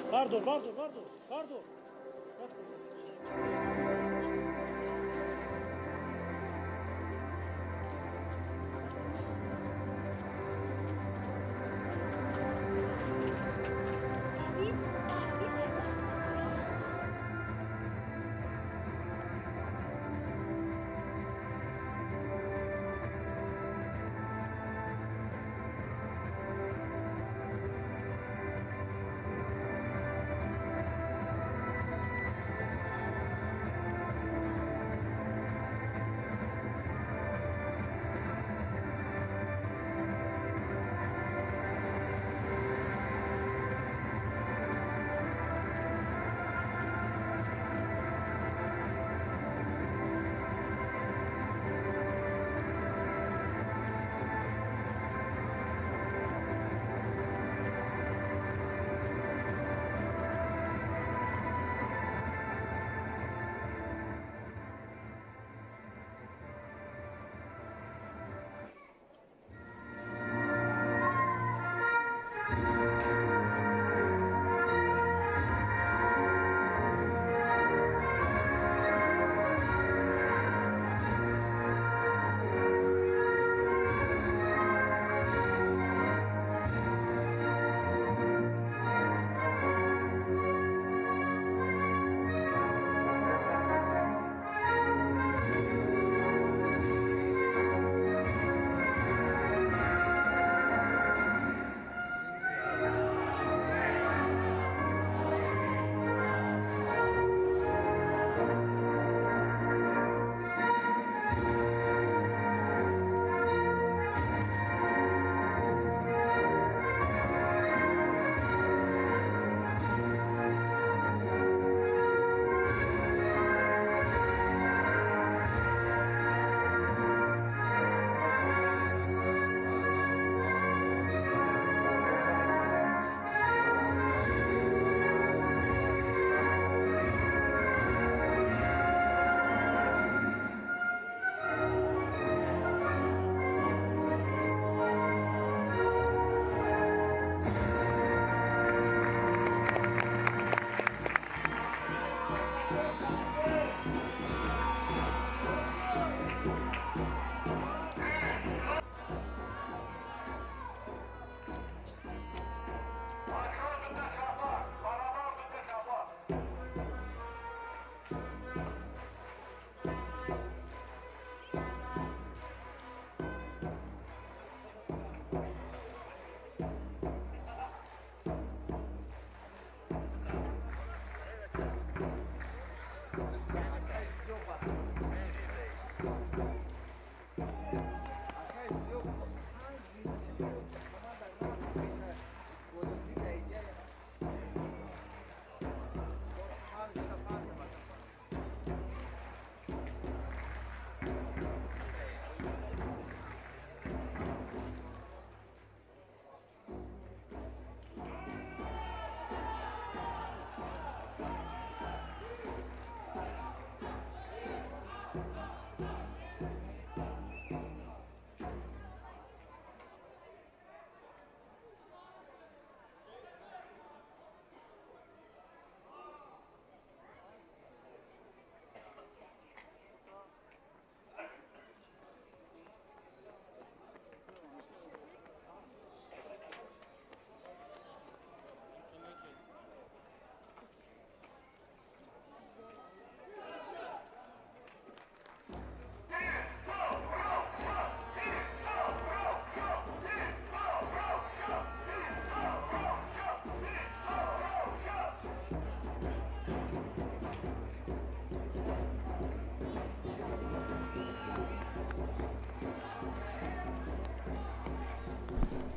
Pardon, pardon, pardon, pardon.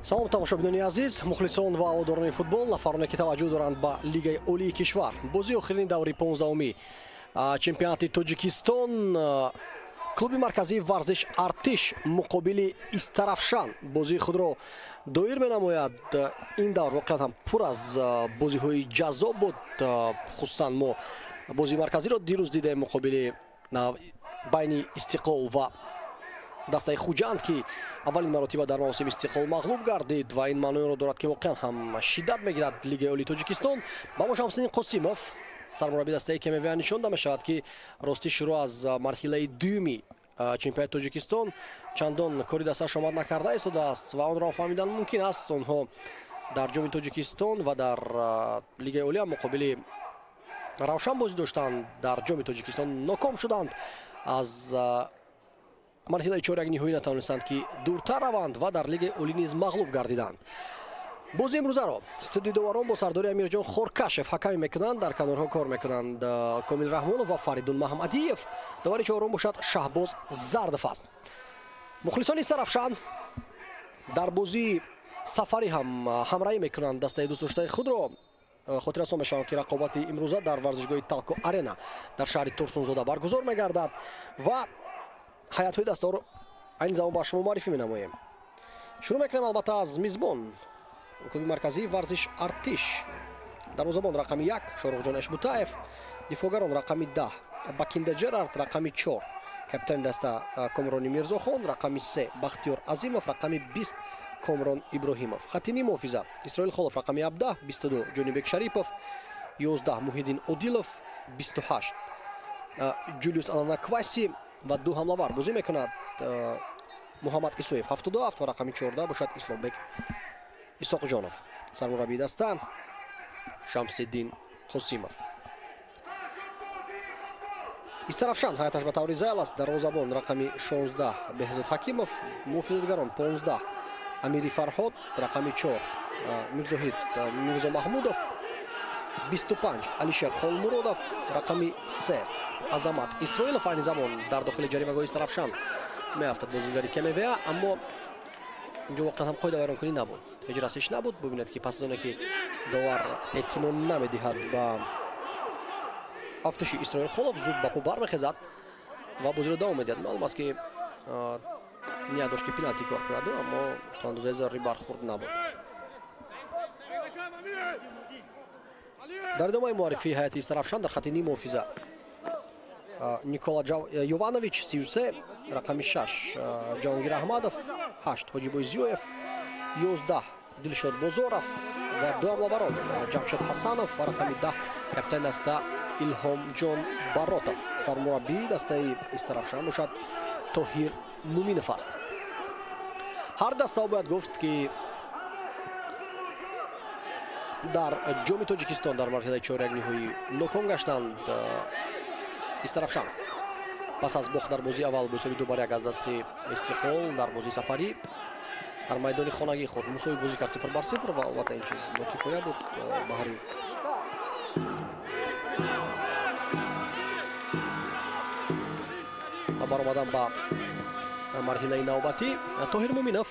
Салом тамошобинони азиз, мухлисон ва ҳаводорони футбол, нафароне ки таваҷҷӯҳ доранд ба Лигаи Олии кишвар. Бозии охирини даври 15-уми чемпионати Тоҷикистон, клуби марказии варзиш Артиш муқобили Истарафшан бозии худро доир менамояд. Ин давр воқеан ҳам пур аз бозиҳои ҷаззоб буд. Хусусан мо бозии марказиро дирӯз дидем муқобили байни Истиқлол ва дастаи Хуҷанд, ки аввалин маротиба дар мавсими Истиқлол мағлуб гардид ва ин маъноеро дорад, ки воқеан ҳам шиддат мегирад Лигаи Олии Тоҷикистон. Ба мо Шамсиддин Қосимов, сармурабби дастаи КМВА, нишонда мешавад, ки ростӣ шурӯъ аз марҳилаи дуюми чемпионати Тоҷикистон чандон кори дастааш омад накарда истодааст ва онро фаҳмидан мумкин аст. Онҳо дар Ҷоми Тоҷикистон ва дар Лигаи Олия муқобили Равшан бозӣ доштанд, дар Ҷоми Тоҷикистон ноком шуданд, аз марҳилаи чоряк ниҳоӣ натавонистанд, ки дуртар раванд ва дар Лигаи Олӣ низ мағлуб гардиданд. Бозии имрӯзаро студияи доварон бо сардори Амирҷон Хоркашев ҳакамӣ мекунанд. Дар канорҳо кор мекунанд Комил Раҳмонов ва Фаридун Маҳмадиев. Довари чорум бошад Шаҳбоз Зардов аст. Мухлисони Истарафшан дар бозии сафарӣ ҳам ҳамраҳӣ мекунанд дастаи дӯстдоштаи худро. Хотиррасон мешавам, ки рақобати имрӯза дар варзишгоҳи Талко Арена дар шаҳри Турсунзода баргузор мегардад ва ҳайатҳои дастаҳоро айни замон ба шумо муаррифӣ менамоем. Шурӯъ мекунем албатта аз мизбон, клуби марказии варзиш Артиш. Дарвозабон рақами 1 Шоҳрухҷон Эшбутаев, дифоъгарон рақами 10 Бакинда Ҷерард, рақами 4 капитани даста Комрони Мирзохон, рақами 3 Бахтиёр Азимов, рақами 20 Комрон Иброҳимов. Хати ниммуҳофиза Исроил Холов рақами 17, 22 Ҷонибек Шарипов, 11 Муҳиддин Одилов, 28 Ҷулиус Ананакваси ва ду ҳамлавар бозӣ мекунад Муҳаммад Исоев 77 ва рақами 14 бошад Исломбек Исоқҷонов. Сармураббии даста Шамсиддин Қосимов. Истарафшан ҳаяташ ба таври зайл аст. Дарвозабон рақами 16 Беҳзод Ҳакимов, муҳофизатгарон 15 Амири Фарҳод, рақами 4 Мирзоҳид Мирзо Маҳмудов, 25 Алишер Холмуродов, рақами 3 Азамат Исроилов. Айни замон дар дохили ҷаримагоҳи Истарафшан меафтад бозигари КМВА, аммо инҷо воқеан ҳам қоидавайронкунӣ набуд, ҳеҷ расиш набуд. Бубинед, ки пас аз оне ки довар эътино намедиҳад ба афтиши Исроил Холов, зуд ба по бармехезад ва бозиро давом медиҳад. Маълум аст, ки ният дошт, ки пеналти кор кунад, аммо то андозаи зарурӣ бархурд набуд. Дар идомаи муаррифии ҳайати Истарафшан дар хати ниммуҳофиза Никола Йованович 33, рақами 6 Ҷаҳонгир Аҳмадов, 8 Ҳоҷибой Зиёев, 11 Дилшод Бозоров ва ду ҳамлаварон Ҷамшед Ҳасанов ва рақами 10 капитани даста Илҳомҷон Баротов. Сармураббии дастаи Истарафшан бошад Тоҳир Муминов аст. Ҳар дастао бояд гуфт, ки дар Ҷоми Тоҷикистон дар марҳилаи чоряк ниҳоӣ ноком гаштанд. Истарафшан пас аз бохт дар бозии аввал бо ҳисоби 2-1 аз дасти Истиқлол дар бозии сафарӣ дар майдони хонагии худ мусовӣ бозӣ кард 0-0 ва албатта ин чиз нокифоя буд баҳри ва баромадан ба марҳилаи навбатӣ. Тоҳир Муминов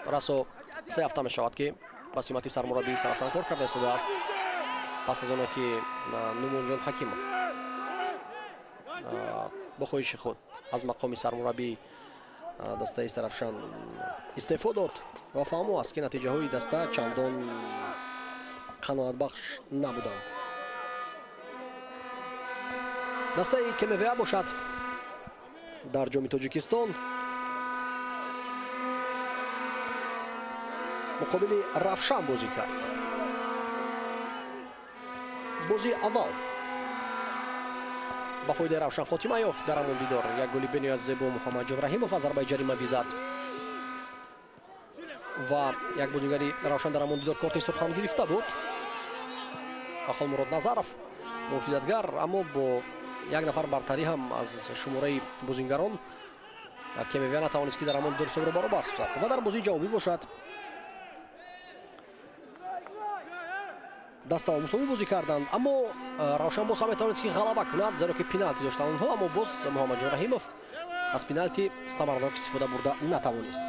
расо 3 ҳафта мешавад, ки ба симати сармураббии Истарафшан кор карда истодааст, пас аз оне ки Нумонҷон Ҳакимов бо хоҳиши худ аз мақоми сармураббии дастаи Истарафшан истеъфо дод ва фаҳмо аст, ки натиҷаҳои даста чандон қаноатбахш набуданд. Дастаи КМВА бошад дар Ҷоми Тоҷикистон муқобили Равшан бозӣ кард. Бозии аввал ба фоидаи Равшан хотима ёфт. Дар ҳамон дидор як голи бениҳоят зебо Муҳаммадҷон Раҳимов аз зарбаи ҷарима визад ва як бозигари Равшан дар ҳамон дидор корти сурх ҳам гирифта буд, Холмурод Назаров муҳофизатгар, аммо бо як нафар бартарӣ ҳам аз шумораи бозингарон КМВА натавонист, ки дар ҳамон дидор ҳисобро баробар созад. Ва дар бозии ҷавобӣ бошад дастаҳо мусовӣ бозӣ карданд, аммо Равшан боз ҳам метавонист, ки ғалаба кунад, зеро ки пеналти доштанд онҳо, аммо боз Муҳаммадҷон Раҳимов аз пеналти самаранок истифода бурда натавонист.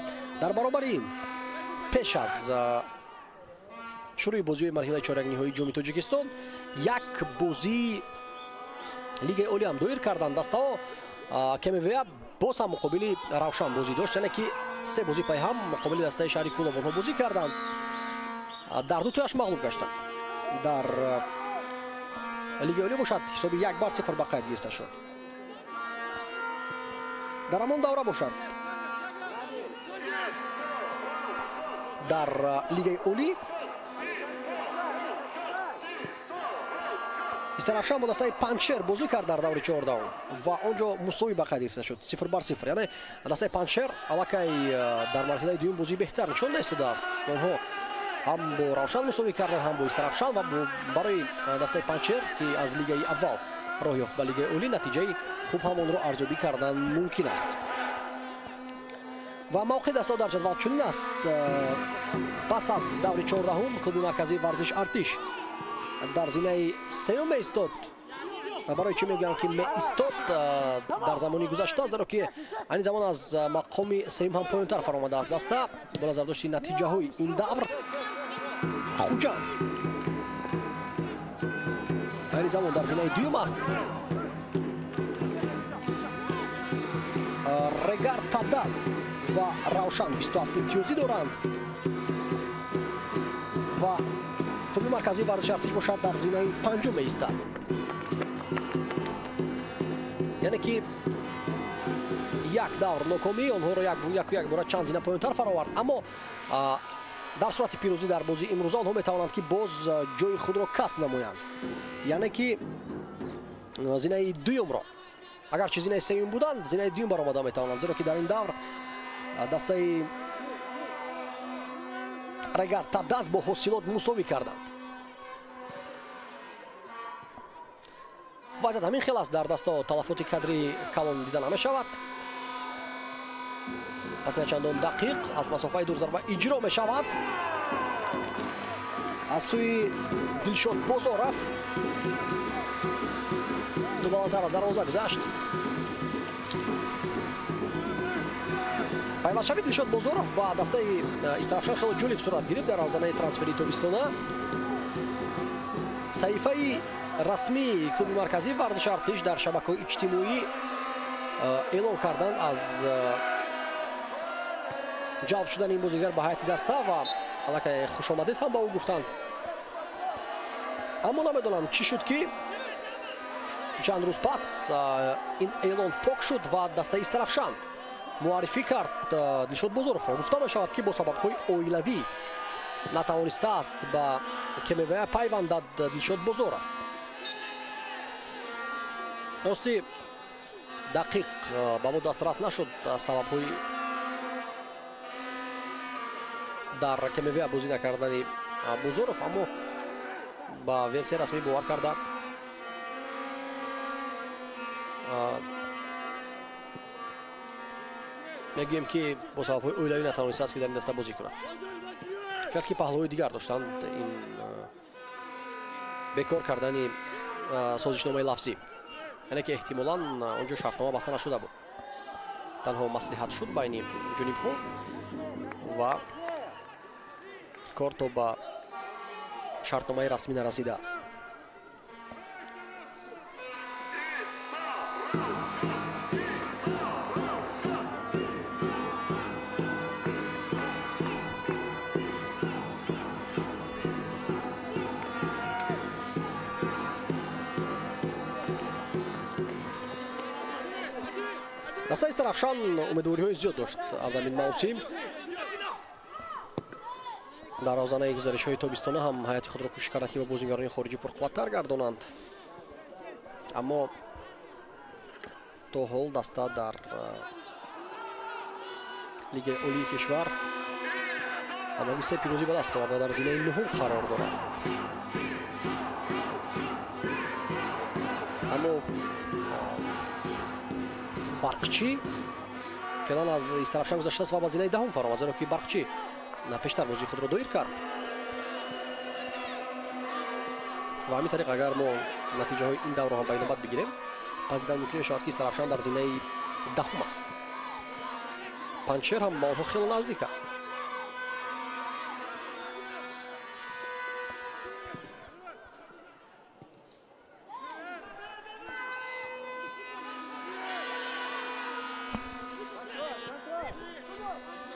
Дар баробари ин пеш аз шурӯи бозиҳои марҳилаи чорякниҳоии ҷоми Тоҷикистон як бозии лигаи олӣ ҳам доир карданд. Дастаҳо КМВА боз ҳам муқобили Равшан бозӣ дошт, яъне ки се бозӣ пайҳам муқобили дастаи шаҳри Кӯлоб онҳо бозӣ карданд. Дар ду тояш мағлуб гаштанд. Дар лигаи олӣ бошад ҳисоби 1-0 ба қайд гирифта шуд. Дар ҳамон давра бошад дар лигаи олӣ Истарафшан бо дастаи Панҷшер бозӣ кард дар даври чордаҳум ва он ҷо мусовӣ ба қайд гирифта шуд 0-0. Яъне дастаи Панҷшер аллакай дар марҳилаи дуюм бозии беҳтар нишон доистодааст. Онҳо ҳам бо Равшан мусовӣ карданд, ҳам бо Истарафшан ва барои дастаи Панҷшер, ки аз лигаи аввал роҳ ёфт ба лигаи олӣ, натиҷаи хуб ҳам онро арзёбӣ кардан мумкин аст. Ва мавқеи дастаҳо дар ҷадвал чунин аст. Пас аз даври чордаҳум клуби марказии варзиш Артиш дар зинаи сеюм меистод. Барои чӣ мегӯям ки меистод дар замони гузашта? Зеро ки айни замон аз мақоми сеюм ҳам поёнтар фаромадааст даста. Бо назардошти натиҷаҳои ин давр Хуҷанд айни замон дар зинаи дуюм аст. Регар Тадас ва Равшан 27 имтиёзӣ доранд ва клуби марказии варзиши Артиш бошад дар зинаи панҷум меистад. Яъне ки як давр нокомӣ онҳоро яку як бора чанд зина поёнтар фаровард, аммо дар сурати пирӯзӣ дар бозии имрӯза онҳо метавонанд ки боз ҷои худро касб намоянд, яъне ки зинаи дуюмро. Агарчи зинаи сеюм буданд, зинаи дуюм баромада метавонанд, зеро ки дар ин давр дастаи Регар Тадас бо ҳосилот мусовӣ карданд. Вазъият ҳамин хел аст. Дар дастаҳо талафоти кадрии калон дида намешавад. Пас чандон дақиқ аз масофаи дур зарба иҷро мешавад аз сӯи Дилшод Бозоров. Ду баландтар аз дарвоза гузашт. Пайвастшавии Дилшод Бозоров ба дастаи Истарафшан хеле ҷолиб сурат гирифт дар равзанаи трансферии тобистона. Саҳифаи расмии клуби марказии варзиши Артиш дар шабакаҳои иҷтимоӣ эълон карданд аз ҷалб шудани ин бозингар ба ҳайати даста ва аллакай хушомадед ҳам ба ӯ гуфтанд. Аммо намедонам чӣ шуд ки чанд рӯз пас ин эълон пок шуд ва дастаи Истарафшан муаррифӣ кард Дилшод Бозоровро. Гуфта мешавад ки бо сабабҳои оилавӣ натавонистааст ба КМВА пайвандад Дилшод Бозоров. Рости дақиқ ба мо дастрас нашуд сабабҳои дар КМВА бозӣ накардани Бозоров, аммо ба версияи расмӣ бовар карда мегӯем ки бо сабабҳои оилавӣ натавонистааст ки дар ин даста бозӣ кунад. Шояд ки паҳлӯҳои дигар доштанд ин бекор кардани созишномаи лафзӣ, яъне ки эҳтимолан он ҷо шартнома баста нашуда буд, танҳо маслиҳат шуд байни ҷонибҳо ва кор то ба шартномаи расмӣ нарасидааст. Дастаи Истарафшан умедвориҳои зиёд дошт аз ҳамин мавсим. Дар равзанаи гузаришҳои тобистона ҳам ҳайати худро кӯшиш карданд ки ба бозингарони хориҷӣ пурқувваттар гардонанд, аммо то ҳол даста дар лигаи олии кишвар ҳамагӣ се пирӯзӣ ба даст овард ва дар зинаи нуҳум қарор дорад. Аммо Барқчӣ феълан аз Истарафшан гузаштааст ва ба зинаи даҳум фаромад, зеро ки Барқчӣ пештар бозии худро доир кард. Ва ҳамин тариқ агар мо натиҷаҳои ин даврро ҳам ба инобат бигирем, пас дидан мумкин мешавад ки Истарафшан дар зинаи даҳум аст. Панҷшер ҳам ба онҳо хеле наздик аст.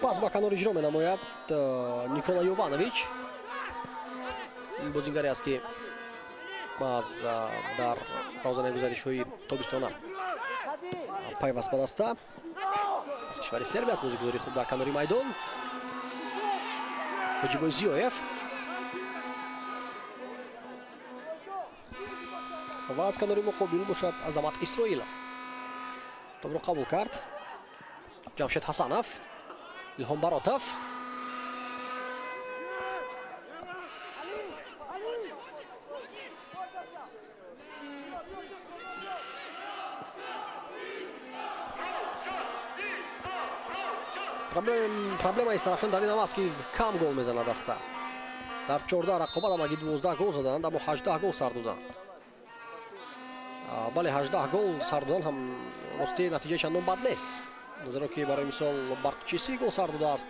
Пас ба канор иҷро менамояд Никола Йованович. Бозингаре аст, ки аз дар равзанаи гузаришҳои тобистона пайваст ба даста, аз кишвари Сербия аст. Бозигузори хуб дар канори майдон. Ҳоҷибой Зиёев ва аз канори муқобил бошад Азамат Исроилов. Тобро қабул кард Ҷамшед Ҳасанов, Илҳом Баротов. Проблемаи Истарафшан дар ин ам аст, ки кам гол мезанад даста. Дар 14 рақобат ҳамагӣ 12 гол заданд, аммо 18 гол сар доданд. Бале, 18 гол сар додан ҳам рости натиҷаи чандон бад нест, зеро ки барои мисол Барқчи 30 гол сар додааст,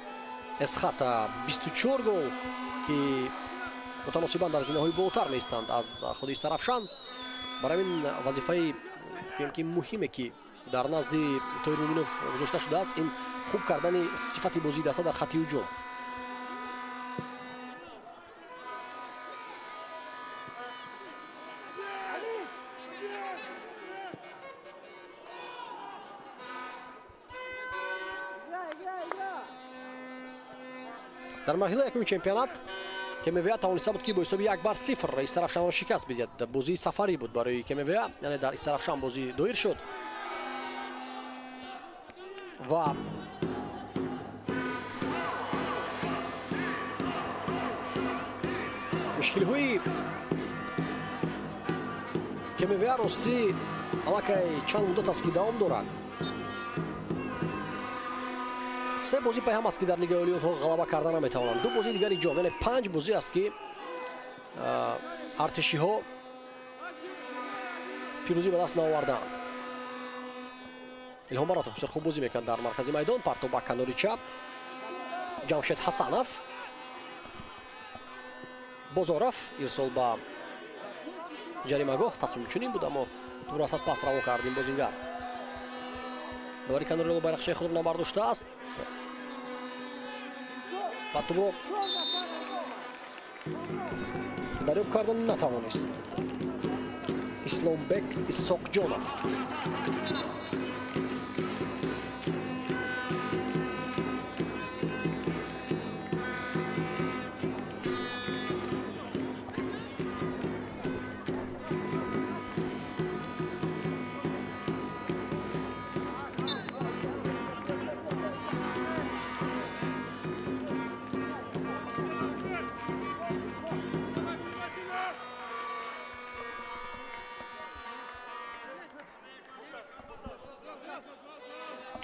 Эсхата 24 гол, ки мутаносибан дар зинаҳои болотар меистанд аз худи Истарафшан. Барои ин вазифаи ки муҳиме, ки дар назди Тоҳир Муминов гузошта шудааст, ин хуб кардани сифати бозии даста дар хатти ҳуҷум. Дар марҳилаи якуми чемпионат КМВА тавониста буд, ки бо ҳисоби 1-0 Истарафшанро шикаст бидиҳад. Бозии сафарӣ буд барои КМВА, яъне дар Истарафшан бозӣ доир шуд ва мушкилиҳои КМВА ростӣ аллакай чанд муддат аст, ки давом дорад. Се бозӣ пайҳам аст, ки дар Лигаи Олии онҳо ғалаба карда наметавонанд. Ду бозии дигари ҷом, яъне 5 бозӣ аст, ки артишиҳо пирӯзӣ ба даст наовардаанд. Илҳом Баротов бисёр хуб бозӣ мекунад дар маркази майдон. Партов ба канори чап, Ҷамшед Ҳасанов, Бозоров ирсол ба ҷаримагоҳ. Тасмим чунин буд, аммо тӯбро асад пас равон кард ин бозингар. Довари канори байрақчаи худро набардоштааст ва тӯбро дарёб кардан натавонист Исломбек Исоқҷонов.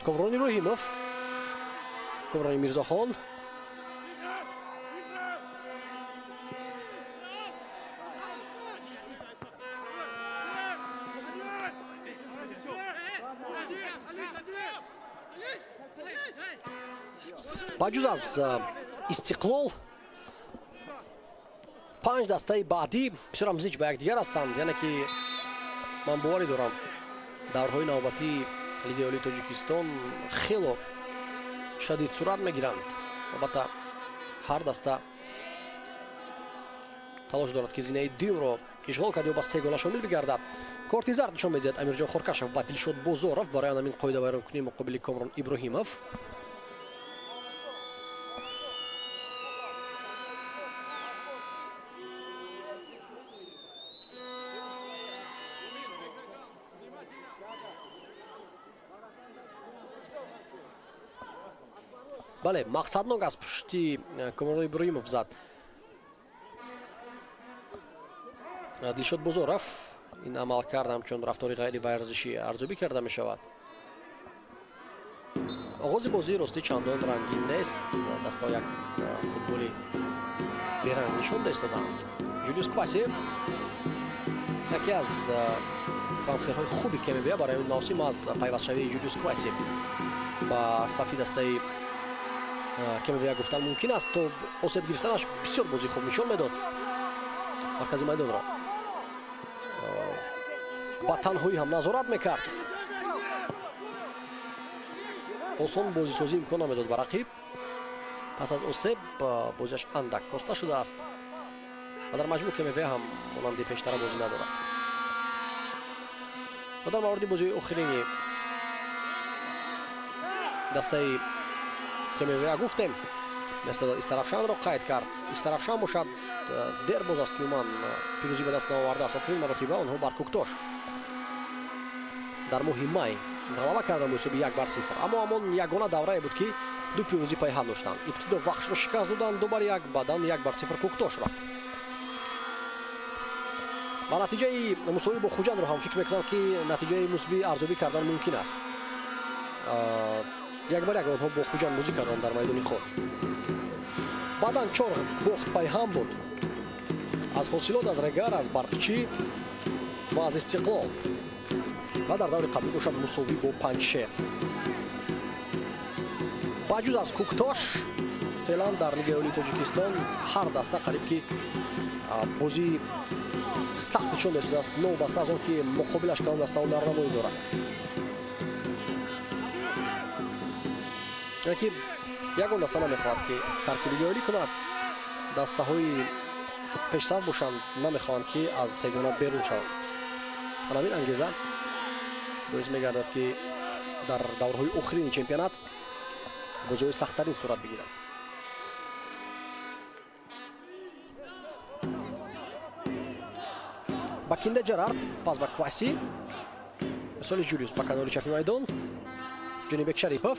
Комрон Иброҳимов, Комрони Мирзохон, ба ҷуз аз Истиқлол 5 дастаи баъдӣ бисёрам зич ба якдигар ҳастанд, яъне ки ман боварӣ дорам, даврҳои навбатии Лигаи Олии Тоҷикистон хело шадид сурат мегиранд. Албатта, ҳар даста талош дорад, ки зинаи дуюмро ишғол кард ё ба сегона шомил бигардад. Корти зард нишон медиҳад Амирҷон Хоркашев ба Дилшод Бозоров барои ҳамин қоидавайронкунии муқобили Комрон Иброҳимов. Бале, мақсаднок аз пушти Комрон Иброҳимов зад Дилшод Бозоров. Ин амал кард ҳамчун рафтори ғайриварзишӣ арзёбӣ карда мешавад. Оғози бозии ростӣ чандон рангин нест, дастаҳо як футболи беранг нишон доистодаанд. Ҷулиус Кваси яке аз Трансферҳои хуби КМВА барои ин мавсим аз пайвастшавии Ҷулиус Кваси ба сафи дастаи КМВА гуфтан мумкин аст. То осеб гирифтанаш бисёр бозии хуб нишон медод. Маркази майдонро ба танҳоӣ ҳам назорат мекард. Осон бозисозӣ имкон намедод ба рақиб. Пас аз осеб бозиаш андак коста шудааст ва дар маҷмӯъ КМВА ҳам монанди пештара бозӣ надорад. Ва дар мавриди бозиҳои охирини дастаи КМВА гуфтем, Истарафшанро қайд кард. Истарафшан бошад дер боз аст ки уман пирӯзӣ ба даст наовардааст. Охирин маротиба онҳо бар Куктош дар моҳи май ғалаба карданд бо ҳисоби 1-0. Аммо ҳамон ягона даврае буд ки ду пирӯзӣ пайҳам доштанд. Ибтидо Вахшро шикаст доданд 2-1, баъдан 1-0 Куктошро. Ва натиҷаи мусовӣ бо Хуҷандро ҳам фикр мекунам ки натиҷаи мусбӣ арзёбӣ кардан мумкин аст. 1-1 онҳо бо Хуҷанд бозӣ карданд дар майдони худ. Баъдан 4 бохт пайҳам буд аз Ҳосилот, аз Регар, аз Барқчӣ ва аз Истиқлол. Ва дар даври қаблӣ бошад мусовӣ бо Панҷшер. Ба ҷуз аз Куктош феълан дар Лигаи Олии Тоҷикистон ҳар даста қариб ки бозии сахт нишон додааст, новобаста аз он ки муқобилаш кадом даста ҳунарнамоӣ дорад. Яъне ки ягон даста намехоҳад ки тарки Лигаи Олӣ кунад. Дастаҳои пешсаф бошанд намехоҳанд ки аз сегона берун шаванд. Ҳамин ангеза боис мегардад ки дар даврҳои охирини чемпионат бозиҳои сахттарин сурат бигиранд. Ба Кинде Ҷерард, пас ба Кваси, соли Ҷулиус ба канори чапи майдон, Ҷонибек Шарипов.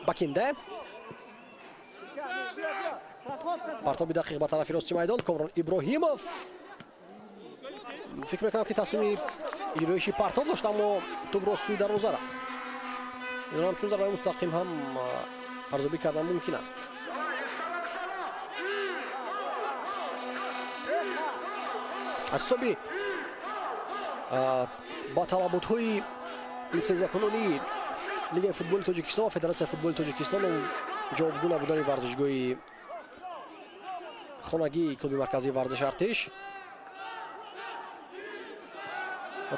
Бакинде партоби дақиқ ба тарафи рости майдон. Комрон Иброҳимов фикр мекунам ки тасмими иҷроиши партоб дошт, аммо тӯбро сӯи дарвоза рафт. Инро ҳамчун зарбаи мустақим ҳам арзёбӣ кардан мумкин аст. Аз ҳисоби ба талаботҳои литсензиякунонии Лигаи футболи Тоҷикистон ва Федератсияи футболи Тоҷикистон ҷавобгӯ набудани варзишгоҳи хонагии клуби марказии варзиши Артиш,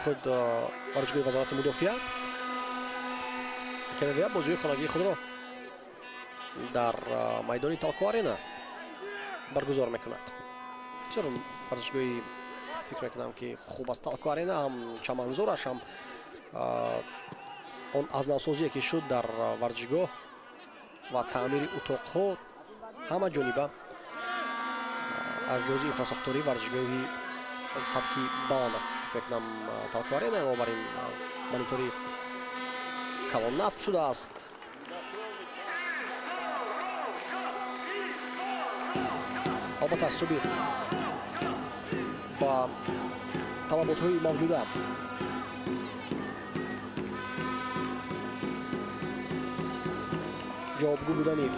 худ варзишгоҳи Вазорати мудофиа, КМВА бозиҳои хонагии худро дар майдони Талко Арена баргузор мекунад. Бисёр варзишгоҳи фикр мекунам ки хуб аст Талко Арена, ҳам чаманзораш, ҳам он аз навсозие ки шуд дар варзишгоҳ ва таъмири утоқҳо ҳама ҷониба аз лиҳози инфрасохторӣ варзишгоҳи сатҳи баланд аст. Фикр мекунам Талко Арена илова бар ин монитори калон насб шудааст. Албатта аз ҳисоби ба талаботҳои мавҷуда ҷавобгӯ будани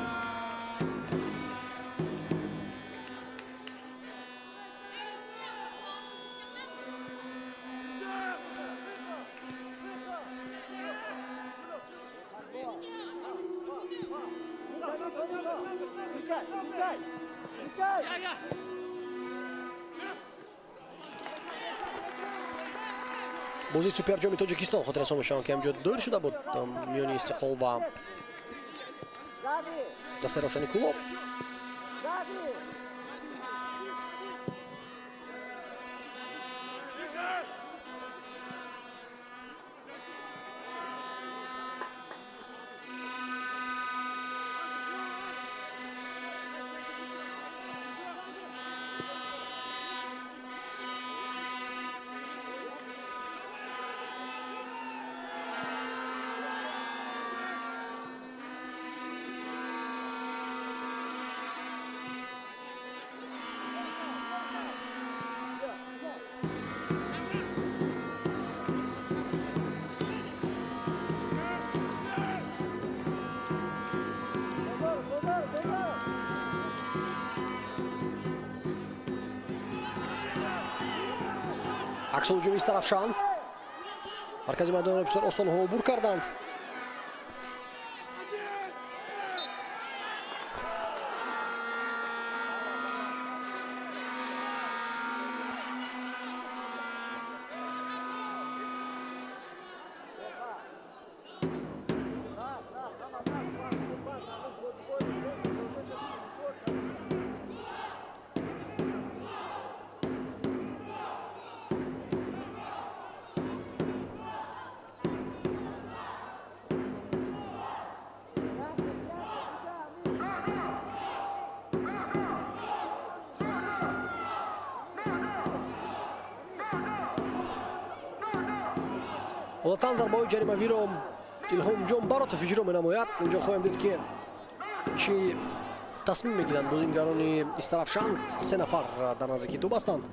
бозии суперҷоми Тоҷикистон хотиррасон мешавам ки ҳамҷо дур шуда буд миёни Истиқлол ва дастаи Равшани Кӯлоб. Аксол ҳуҷуми Истаравшан. Маркази майдонро бисёр осон убур карданд. Одатан зарбаҳои ҷаримавиро Илҳомҷон Баротов иҷро менамояд. Инҷо хоҳем дид, ки чӣ тасмим мегиранд бозингарони Истаравшан. Се нафар дар наздикии тӯб ҳастанд,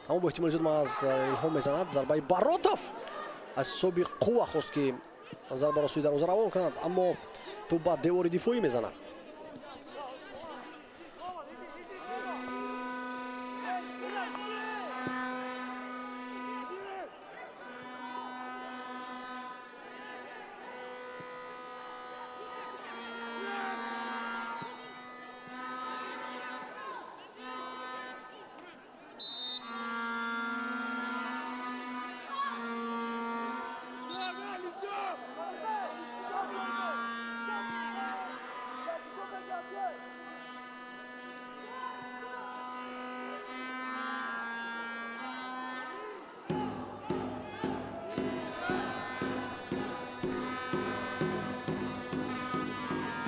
аммо бо эҳтимоли зиёд аз Илҳом мезанад. Зарбаи Баротов аз ҳисоби қувва хост, ки зарбаро сӯи дарвоза равон кунад, аммо тӯб ба девори дифоӣ мезанад.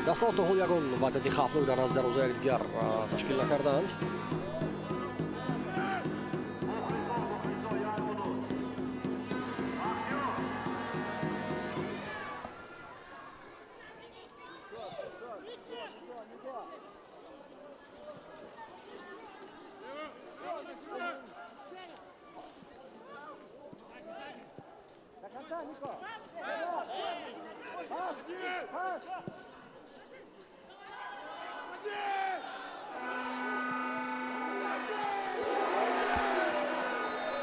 Даста то ҳол ягон вазъияти хавфнок дар назди дарвоза якдигар ташкил накардаанд.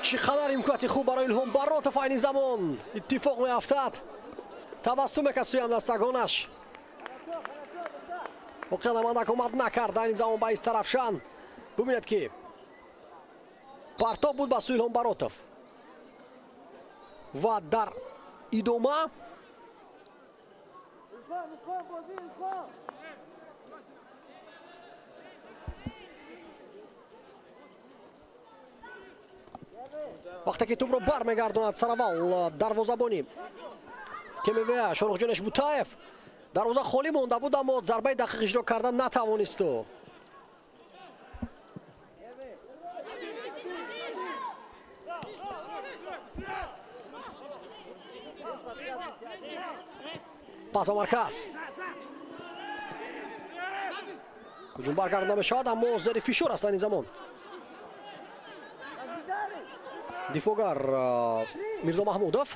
Чӣ қадар имконияти хуб барои Илҳом Баротов айни замон иттифоқ меафтад. Табассум мекард сӯи ҳамдастагонаш. Воқеан амандак омад накард айни замон ба Истаравшан. Бубинед, ки партоб буд ба сӯи Илҳом Баротов ва дар идома вақте ки тӯбро бармегардонад сараввал дарвозабони КМВА Шоҳрухҷон Эшбутаев, дарвоза холӣ монда буд, аммо зарбаи дақиқ иҷро карда натавонисту. Пас ба марказ, ҳуҷум баргардонда мешавад, аммо зери фишор аст айни замон дифогар Мирзо Маҳмудов.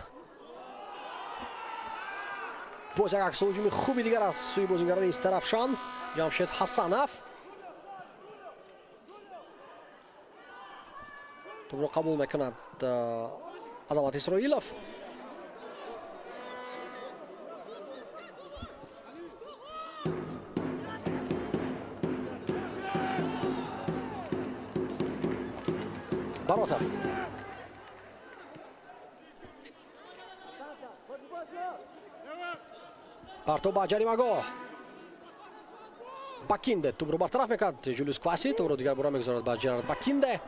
Боз як аксол ҳуҷуми хуби дигар аз сӯи бозингарони Истаравшан. Ҷамшед Ҳасанов тӯбро қабул мекунад Азамат Исроилов. Баротов партоб ба ҷаримагоҳ. Бакинде тӯбро бартараф мекард. Жулиус Кваси тӯбро дигар бора мегузорад ба Жерард Бакинде.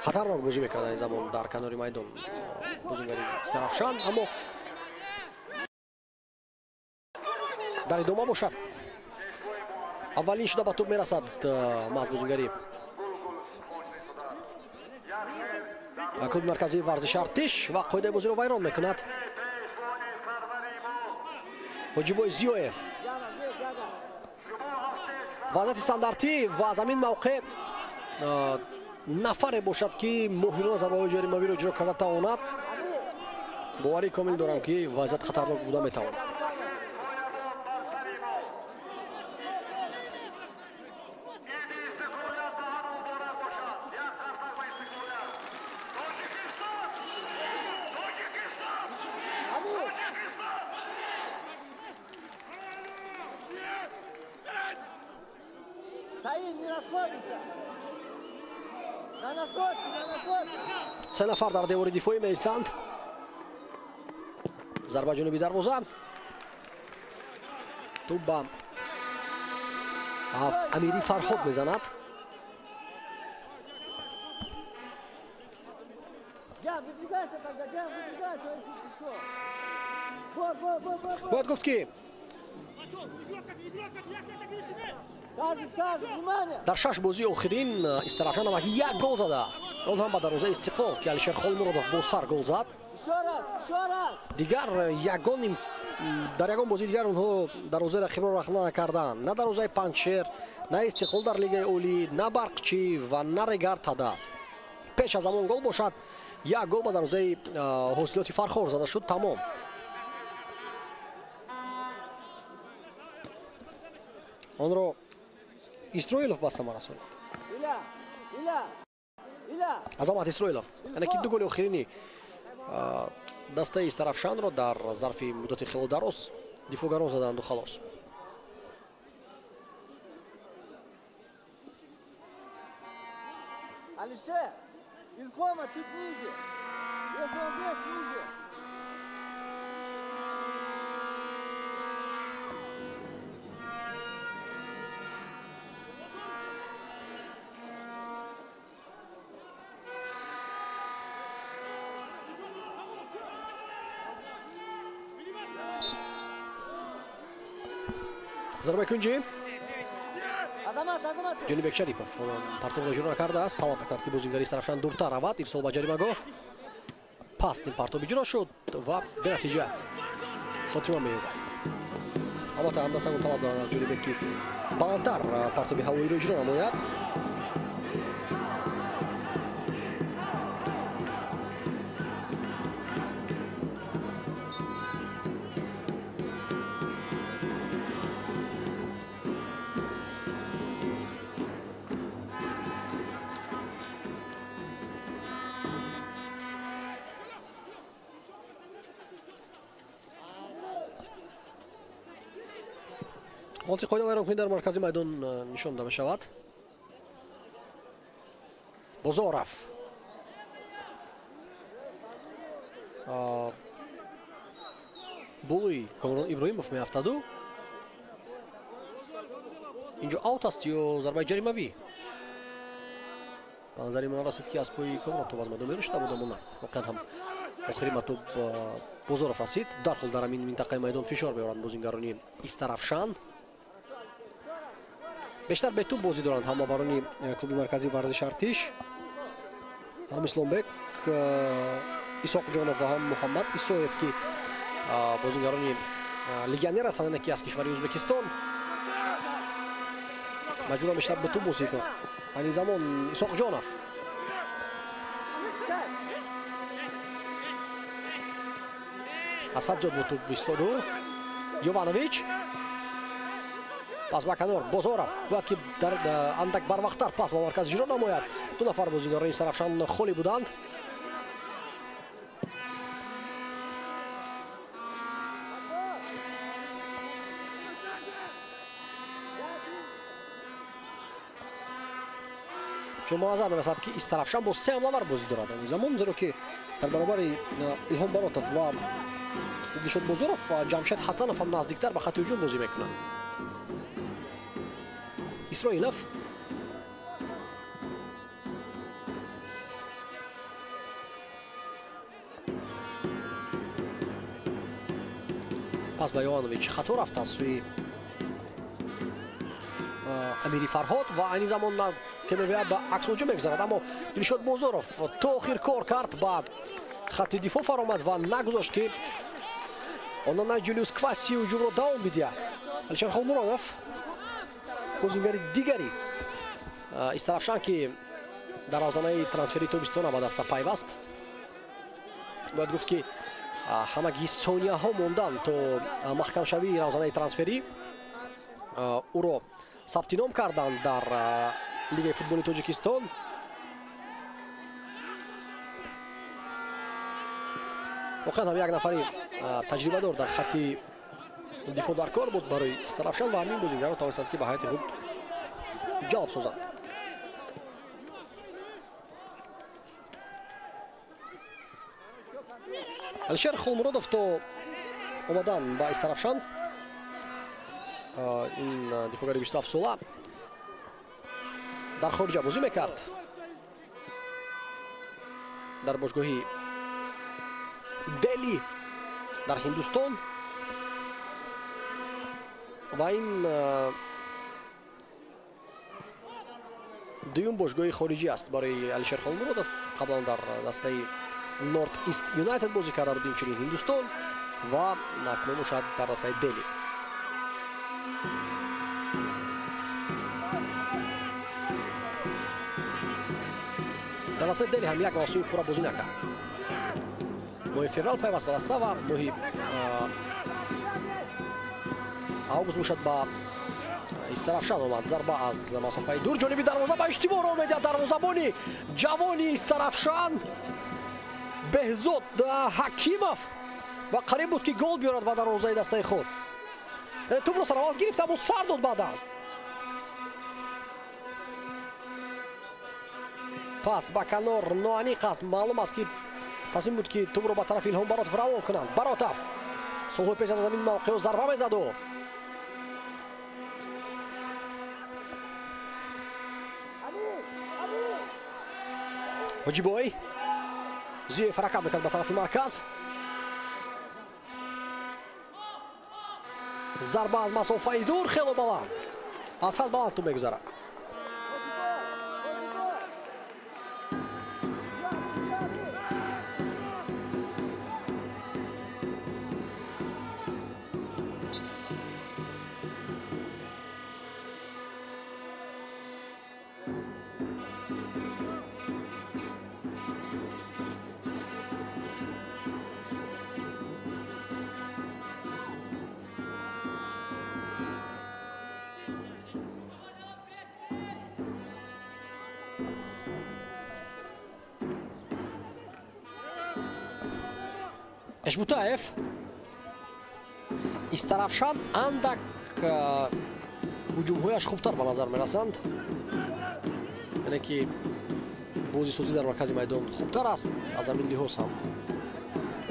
Хатарнок бозӣ мекард ин замон дар канори майдон бозингари Истаравшан, аммо дар идома бошад аввалин шуда ба тӯб мерасад маҳз бозингари клуби марказии варзиши Артиш ва қоидаи бозиро вайрон мекунад. Ҳоҷибой Зиёев. Вазъияти стандартӣ ва аз ҳамин мавқеъ нафаре бошад, ки моҳирона зарбаҳои ҷаримавиро иҷро карда тавонад. Боварии комил дорам, ки вазъият хатарнок буда метавонад. Се нафар дар девори дифоӣ меистанд. Зарба ҷануби дарвоза. Тӯб ба Амири Фарҳод мезанад. Бояд гуфт, ки дар 6 бозии охирин Истаравшан ҳамагӣ як гол задааст. Он ҳам ба дарвозаи Истиқлол, ки Алишер Холмуродов бо сар гол зад. Дигар ягон дар ягон бозии дигар онҳо дарвозаи рақибро рахна накарданд. На дарвозаи Панҷшер, на Истиқлол дар Лигаи Олӣ, на Барқчӣ ва на Регар Тадаз. Пеш аз ҳамон гол бошад, як гол ба дарвозаи Ҳосилоти Фархор зада шуд, тамом. Онро Исроилов ба самар расонид. Азамат Исроилов, яъне ки ду голи охирини дастаи Истаравшанро дар зарфи муддати хело дароз дифоъгарон заданду халос. Алишер, Илхома чуть ниже. Если он вес ниже. Зарбаи кунҷӣ. Ҷонибек Шарипов партобро иҷро накардааст, талаб мекунад, ки бозингари Истаравшан дуртар равад. Ирсол ба ҷаримагоҳ. Паст ин партоб иҷро шуд ва бенатиҷа хотима меёбад. Албатта ҳамдастагон талаб доранд аз Ҷонибек, ки баландтар партоби ҳавоиро иҷро намояд. Ҳолати қоида вайронкунӣ дар маркази майдон нишон дода мешавад. Бозоров болои Комрон Иброҳимов меафтаду инҷо аут аст ё зарбаи ҷаримавӣ? Ба назари ман расид, ки аз пои Комрон тӯб аз майдон берун шуда буд, аммо на, воқеан ҳам охири ба тӯб Бозоров расид. Дарҳол дар ҳамин минтақаи майдон фишор меоранд бозингарони Истаравшан. Бештар бетӯб бозӣ доранд ҳамабарони клуби марказии варзиши Артиш. Ҳам Исломбек Исоқҷонов ва ҳам Муҳаммад Исоев, ки бозингарони легионер ҳастанд, яъне ки аз кишвари Ӯзбекистон, маҷбуран бештар бетӯб бозӣ кунанд. Айни замон Исоқҷонов аз ҳад зиёд бо тӯб истоду. Йованович пас ба канор. Бозоров бояд ки дар андак барвақттар пас ба марказ иҷро намояд. Ду нафар бозингарони Истаравшан холӣ буданд. Чун ба назар мерасад, ки Истаравшан бо се ҳамлавар бозӣ дорад ани замон, зеро ки дар баробари Илҳом Баротов ва Дилшод Бозоров Ҷамшед Ҳасанов ҳам наздиктар ба хати ҳуҷум бозӣ мекунад. Исроилов. Пас ба Йованович хато рафт аз сӯи Амири Фарҳод ва айни замон КМВА ба аксҳуҷум мегузарад, аммо Дилшод Бозоров то охир кор кард, ба хатти дифоъ фаромад ва нагузошт, ки Онана Ҷулиус Кваси ҳуҷумро давом бидиҳад. Алишер Холмуродов, бозингари дигари Истарафшан, ки дар равзанаи трансфери тобистона ба даста пайваст. Бояд гуфт, ки ҳамагӣ сонияҳо монданд то маҳкамшавии равзанаи трансферӣ. Ӯро сабти ном карданд дар Лигаи футболи Тоҷикистон. Воқеан ҳам як нафари таҷрибадор дар хатти дифоъ дар кор буд барои Истарафшан ва ҳамин бозингарро тавонистанд, ки ба ҳайати худ ҷалб созанд. Алишер Холмуродов то омадан ба Истарафшан, ин дифоъгари 27 сола дар хориҷа бозӣ мекард, дар бошгоҳи Дели дар Ҳиндустон, ва ин дуюм бошгоҳи хориҷӣ аст барои Алишер Холмуродов. Қаблан дар дастаи Норт Ист Юнайтед бозӣ карда буд, инчунин Ҳиндустон, ва акнун бошад дар дастаи Дели. Дар дастаи Дели ҳам як мавсуми пурра бозӣ накард. Моҳи феврал пайваст ба даста ва моҳи август бошад ба Истарафшан омад. Зарба аз масофаи дур ҷониби дарвоза ба иштибоҳ роҳ медиҳад дарвозабони ҷавони Истарафшан Беҳзод Ҳакимов ва қариб буд, ки гол биёрад ба дарвозаи дастаи худ. Тӯбро сараввал гирифт, аммо сар дод баъдан. Пас ба канор ноаниқ аст. Маълум аст, ки тасмим буд, ки тӯбро ба тарафи Илҳом Баротов равон кунанд. Баротов солҳои пеш аз ҳамин мавқеъ зарба мезаду. Ҳоҷибой Зиёев ҳаракат мекард ба тарафи марказ. Зарба аз масофаи дур хело баланд, аз ҳад баланд тӯб мегузарад. Эшбутаев. Истарафшан андак ҳуҷумҳояш хубтар ба назар мерасанд, яъне ки бозисозӣ дар маркази майдон хубтар аст, аз ҳамин лиҳоз ҳам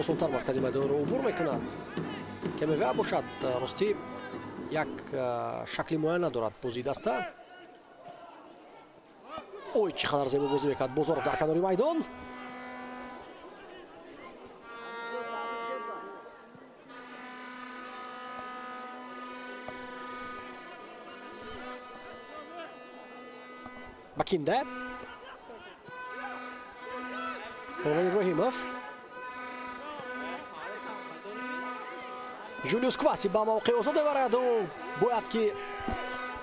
осонтар маркази майдонро убур мекунанд. КМВА бошад, ростӣ як шакли муайян надорад бозии даста. Ой, чӣ қадар зебо бозӣ мекард Бозоров дар канори майдон. Бакинде. Қурбон Иброҳимов. Жулиус Кваси ба мавқеи озод мебарад. Ӯ бояд ки,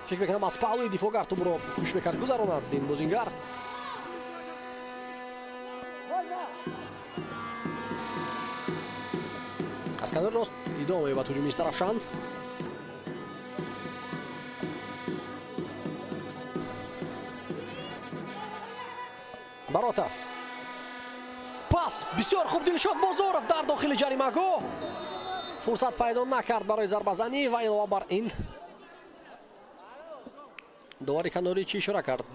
фикр мекунам, аз паҳлӯи дифоъгар тӯбро кӯшиш мекард гузаронад ин бозингар. Аз канори рост идома меёбад ҳуҷуми Истарафшан. Баротов. Пас бисёр хуб Дилшод Бозоров дар дохили ҷаримагоҳ. Фурсат пайдо накард барои зарбазанӣ ва илова бар ин довари канорӣ чӣ ишора кард?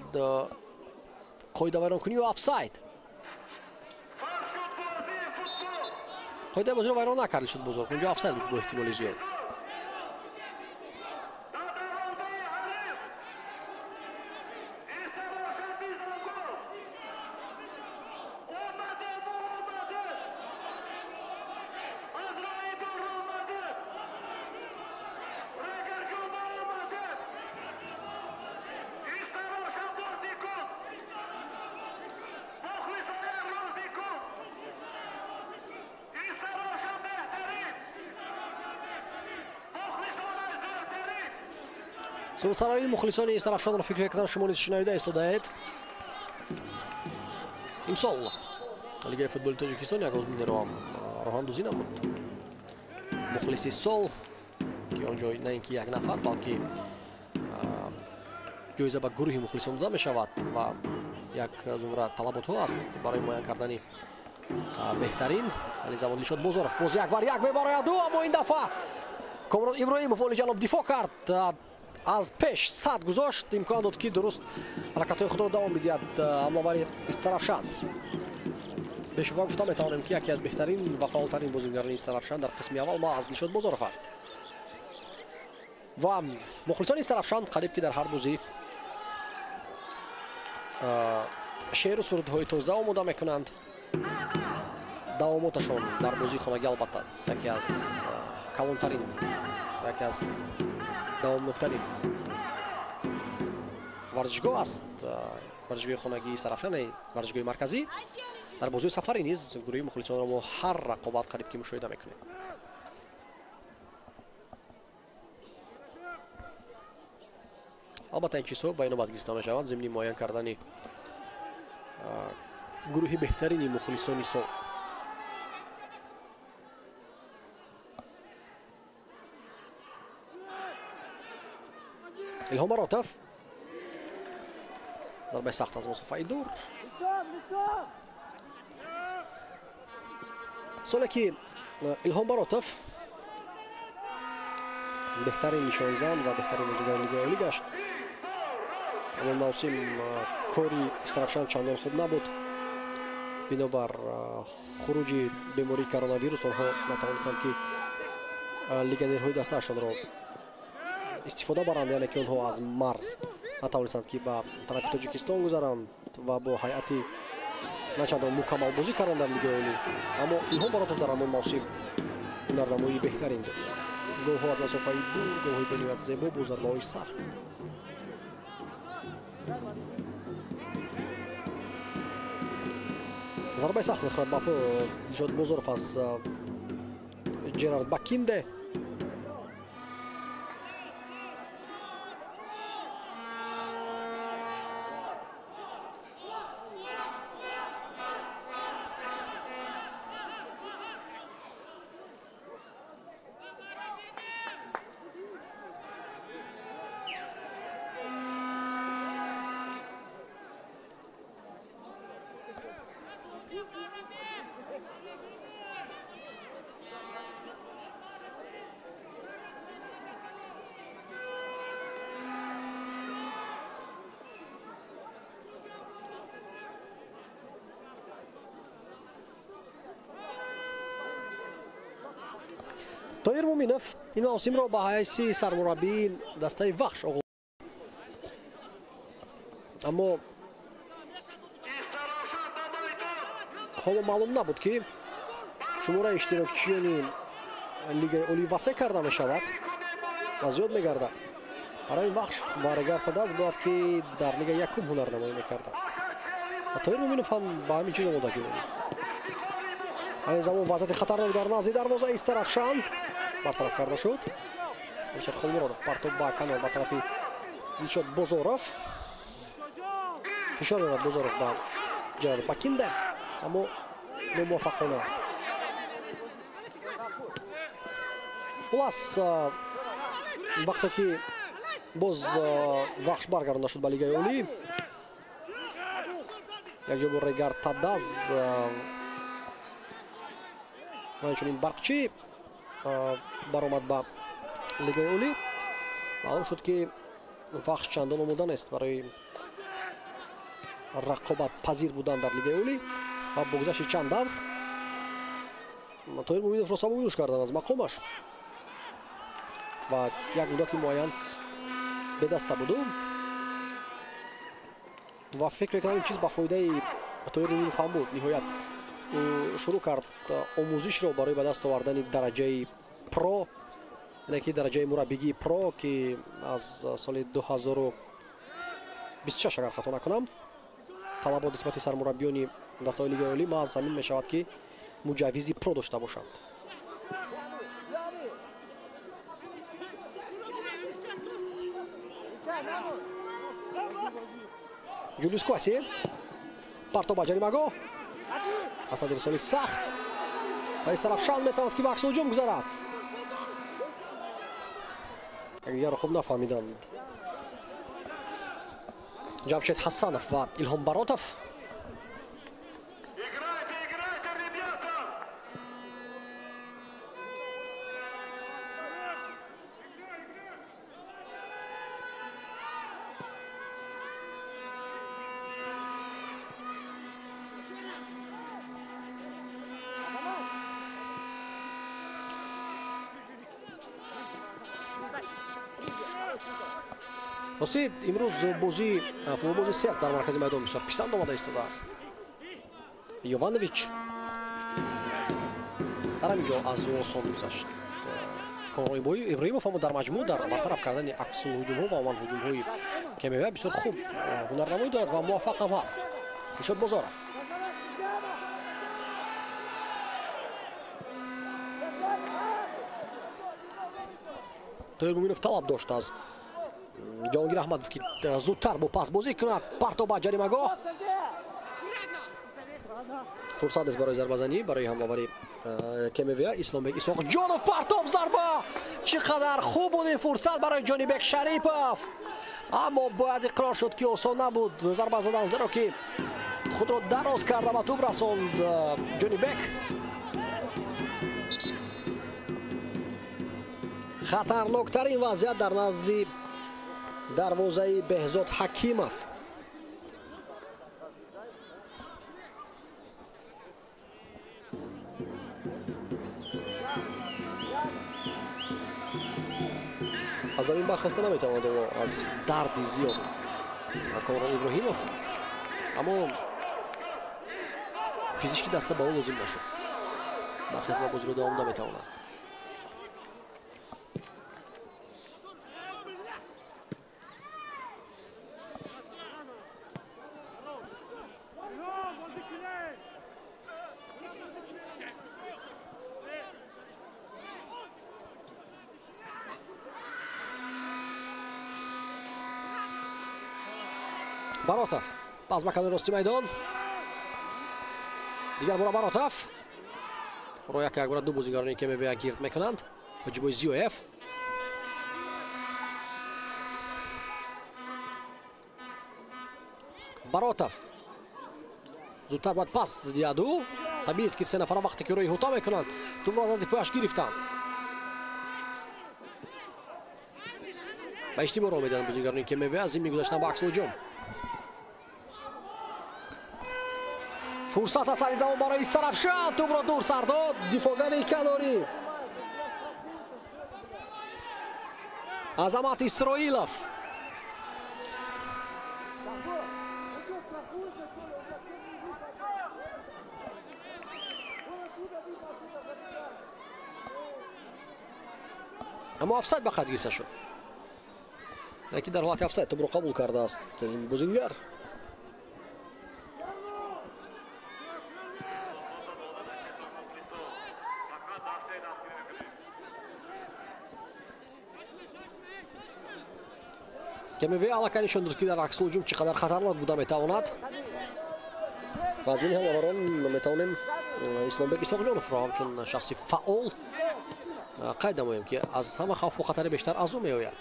Қоидавайронкунӣ ё офсайд? Қоидаи бозиро вайрон накард Дилшод Бозоров. Унҷо офсайд буд бо эҳтимоли зиёд. Сурудсароии мухлисони Истарафшонро фикр мекунам шумо низ шунавида истодаед. Имсол Лигаи футболи Тоҷикистон як озмунеро ҳам роҳандозӣ намуд. Мухлиси сол, ки он ҷо на ин ки як нафар, балки ҷоиза ба гурӯҳи мухлисон дода мешавад ва як зумра талаботҳо аст барои муайян кардани беҳтарин. Али замон Дилшод Бозоров боз як бар як мебарояд, аммо ин дафъа Комрон Иброҳимов олиҷаноб дифоъ кард, аз пеш сад гузошт, имкон дод ки дуруст ҳаракатҳои худро давом бидиҳад ҳамлавари Истарафшан. Бешубҳа гуфта метавонем ки яке аз беҳтарин ва фаъолтарин бозигарони Истарафшан дар қисми аввал маҳз Дилшод Бозоров аст. Ва мухлисони Истарафшан қариб ки дар ҳар бозӣ шеъру сурудҳои тоза омода мекунанд. Давомоташон дар бозии хонагӣ албатта яке аз калонтарин, яке аз давомноктарин варзишгоҳ аст. Варзишгоҳи хонагии Истарафшан, варзишгоҳи марказӣ. Дар бозиҳои сафарӣ низ гурӯҳи мухлисонро мо ҳар рақобат қариб ки мушоҳида мекунем. Албатта ин чизҳо ба инобат гирифта мешаванд зимни муайян кардани гурӯҳи беҳтарини мухлисони сол. Илҳом Баротов, зарбаи сахт аз масофаи дур. Соле ки Илҳом Баротов беҳтарин нишонзан ва беҳтарин бозигари Лигаи Олӣ гашт, аммо мавсим кори Истарафшан чандон хуб набуд. Бинобар хуруҷи бемории коронавирус онҳо натавонистанд ки легионерҳои дастаашонро истифода баранд, яъне ки онҳо аз марз натавонистанд ки ба тарафи Тоҷикистон гузаранд ва бо ҳайати начандон мукаммал бозӣ карданд дар Лигаи Олӣ. Аммо Илҳом Баротов дар ҳамон мавсим ҳунарнамоии беҳтарин дошт. Голҳо аз масофаи дур, голҳои бениҳоят зебо бо зарбаҳои сахт. Зарбаи сахт мехӯрад ба Дилшод Бозоров аз Ҷерард Бакинде. Тоир Муминов ин мавсимро ба ҳайси сармураббии дастаи Вахш оғоз, аммо ҳоло маълум набуд ки шумораи иштирокчиёни Лигаи Олӣ васеъ карда мешавад ва зиёд мегардад. Барои Вахш ва Регар Тадаз бояд ки дар Лигаи якум ҳунарнамоӣ мекарданд ва Тоир Муминов ҳам ба ҳамин чиз омодагӣ медид. Ҳамин замон вазъияти хатарнок дар назди дарвозаи Истарафшан бартараф карда шуд. Алишер Холмуродов партоб ба канор ба тарафи Дилшод Бозоров. Фишор меорад Бозоров ба Ҷерард Бакинде, аммо номуваффақона. Хулас, вақте ки боз Вахш баргардонда шуд ба Лигаи Олӣ, якҷо бо Регар Тадаз ва инчунин Барқчӣ баромад ба Лигаи Олӣ. Маълум шуд ки Вахш чандон омода нест барои рақобатпазир будан дар Лигаи Олӣ ва бо гузашти чанд давр Тоир Муминовро сабукдӯш карданд аз мақомаш ва як муддати муайян бедаста буду ва фикр мекунам ин чиз ба фоидаи Тоир Муминов ҳам буд. Ниҳоят ӯ шурӯъ кард омӯзишро барои ба даст овардани дараҷаи про, яъне ки дараҷаи мураббигии про, ки аз соли 2026 агар хато накунам талабот нисбати сармураббиёни дастаҳои Лигаи Олӣ маҳз ҳамин мешавад ки муҷаввизи про дошта бошанд. Ҷулиус Куаси партоб ба ҷаримагоҳ. Асад ирсоли сахт ва Истарафшан метавонад, ки ба аксулҳуҷум гузарад. Якдигарро хуб нафаҳмиданд. Ҷамшед Ҳасанов ва Илҳом Баротов. Рости, имрӯз бозии футболбози серб дар маркази майдон бисёр писанд омада истодааст. Йованович дар ҳамин ҷо аз ӯ осон гузашт Комрон Иброҳимов, аммо дар маҷмӯъ дар бартараф кардани аксулҳуҷумҳо ва умуман ҳуҷумҳои КМВ бисёр хуб ҳунарнамоӣ дорад ва муваффақ ҳам ҳаст. Дилшод Бозоров. Тоҳир Муминов талаб дошт аз Ҷаҳонгир Аҳмадов, ки зудтар бо пасбозӣ кунад. Партоб ба ҷаримагоҳ. Фурсат аст барои зарбазанӣ барои ҳамлавари КМВ Исломбек Исоқҷонов. Партоб, зарба! Чӣ қадар хуб буд ин фурсат барои Ҷонибек Шарипов, аммо бояд иқрор шуд, ки осон набуд зарба задан, зеро ки худро дароз карда ба тӯб расонд Ҷонибек. Хатарноктарин вазъият дар назди дарвозаи Беҳзод Ҳакимов. Аз замин бархоста наметавонад аз дарди зиёд Комрон Иброҳимов, аммо пизишки даста ба ӯ лозим нашуд. Бархест ва бозиро давом наметавонад. Баротов пас ба канори рости майдон. Дигар бора Баротов. Ро як як бора ду бозигарони КМВ гирд мекунанд. Ҳоҷибой Зиёев. Баротов зудтар бояд пас диҳад ӯ. Табиист, ки се нафара вақте ки ӯро иҳота мекунанд, тӯбро аз назди пояш гирифтанд. Ба иштибоҳ роҳ медиҳанд бозигарони КМВ аз ин мегузаштан ба аксулҳуҷум. Фурсат аст ин замон барои Истарафшан. Тӯбро дур сар дод дифоъгари канорӣ Азамат Исроилов. Аммо офсайд ба қайд гирифта шуд. Лекин дар ҳолати офсайд тӯбро қабул кардааст ин бозингар. КМВ аллакай нишон дод, ки дар аксулҳуҷум чӣ қадар хатарнок буда метавонад. Ва аз миёни ҳамлаварон метавонем Исломбек Исоқҷоновро ҳамчун шахси фаъол қайд намоем, ки аз ҳама хавфу хатари бештар аз ӯ меояд.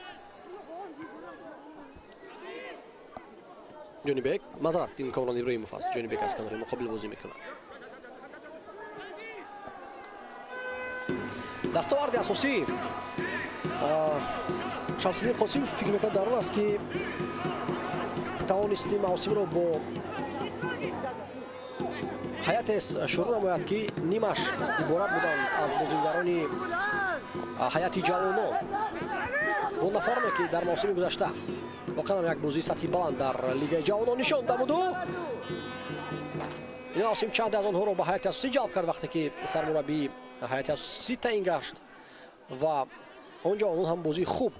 Ҷонибек, мазрат, ин Комрон Иброҳимов аст. Ҷонибек аз канори муқобил бозӣ мекунад. Дастоварди асосӣ Шамсиддин Қосимов фикр мекунад дар он аст, ки тавонист ин мавсимро бо ҳайате шурӯъ намояд, ки нимаш иборат буданд аз бозингарони ҳайати ҷавонон, бо нафароне, ки дар мавсими гузашта воқеан як бозии сатҳи баланд дар лигаи ҷавонон нишон дамуду ин мавсим чанде аз онҳоро ба ҳайати асосӣ ҷалб кард, вақте ки сармураббии ҳайати асосӣ таъин гашт ва он ҷавонон ҳам бозии хуб,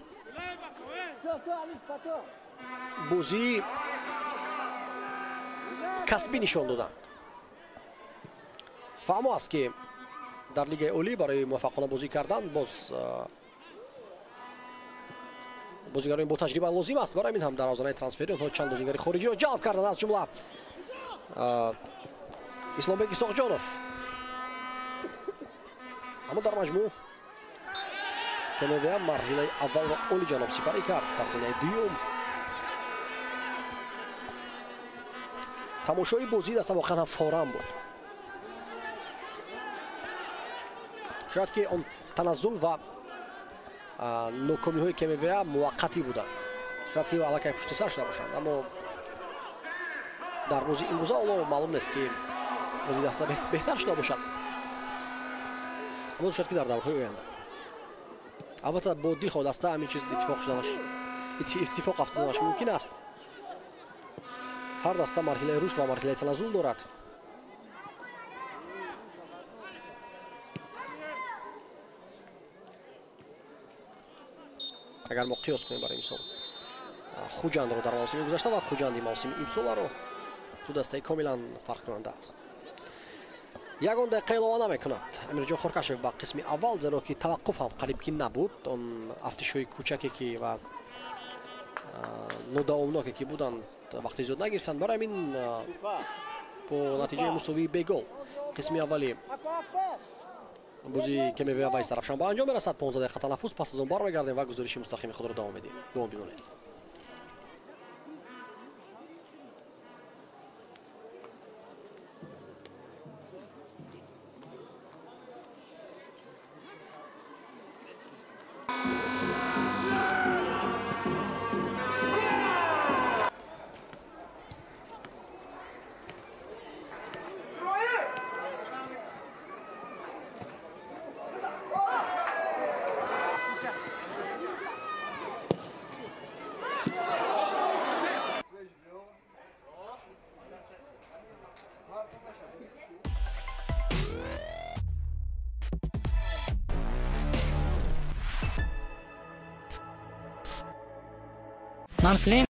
бозии касбӣ нишон доданд. Фаҳмо аст, ки дар лигаи олӣ барои муваффақона бозӣ кардан боз Бозигарони бо таҷриба лозим аст. Барои ҳамин ҳам дар озонаи трансфери онҳо чанд бозигари хориҷиро ҷалб карданд, аз ҷумла Исломбек Исоқҷонов. Аммо дар маҷмӯъ КМВА марҳилаи аввалро олиҷаноб сипарӣ кард. Дар зинаи дуюм тамошои бозии даста воқеан ҳам форам буд. Шояд ки он таназзул ва нокомиҳои КМВА муваққатӣ буданд, шояд ки аллакай пушти сар шуда бошанд, аммо дар бозии имрӯза ҳоло маълум нест ки бозии даста беҳтар шуда бошад, аммо шояд ки дар даврҳои оянда. Албатта бо дилхоҳ даста ҳамин чиз иттифоқ афтоданаш мумкин аст. Ҳар даста марҳилаи рушд ва марҳилаи таназзул дорад. Агар мо қиёс кунем, барои мисол, Хуҷандро дар мавсими гузашта ва Хуҷанди мавсими имсоларо, ду дастаи комилан фарқкунанда аст. Ягон дақиқа илова намекунад Амирҷон Хоркашев ба қисми аввал, зеро ки таваққуф ҳам қариб ки набуд. Он афтишҳои кӯчаке ки ва нодавомноке ки буданд вақти зиёд нагирифтанд. Барои ҳамин бо натиҷаи мусовии бегол қисми аввали бозии КМВА ва Истарафшан ба анҷом мерасад. 15 дақиқа танаффус, пас аз он бармегардем ва гузориши мустақими худро давом медиҳем. Давом бимонед. Marcelin.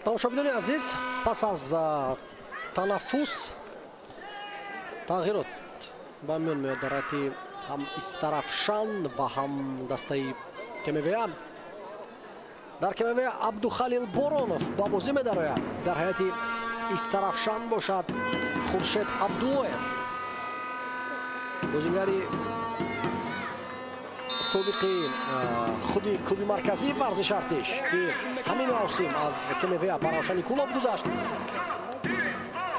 Тамошобинони азиз, пас аз танаффус тағйирот ба миён меояд дар ҳайати ҳам Истарафшан ва ҳам дастаи КМВА. Дар КМВА Абдухалил Боронов ба бозӣ медарояд. Дар ҳайати Истарафшан бошад Хуршед Абдуллоев, бозингари собиқи худи клуби марказии варзиши Артиш, ки ҳамин мавсим аз КМВА ба Равшани Кӯлоб гузашт.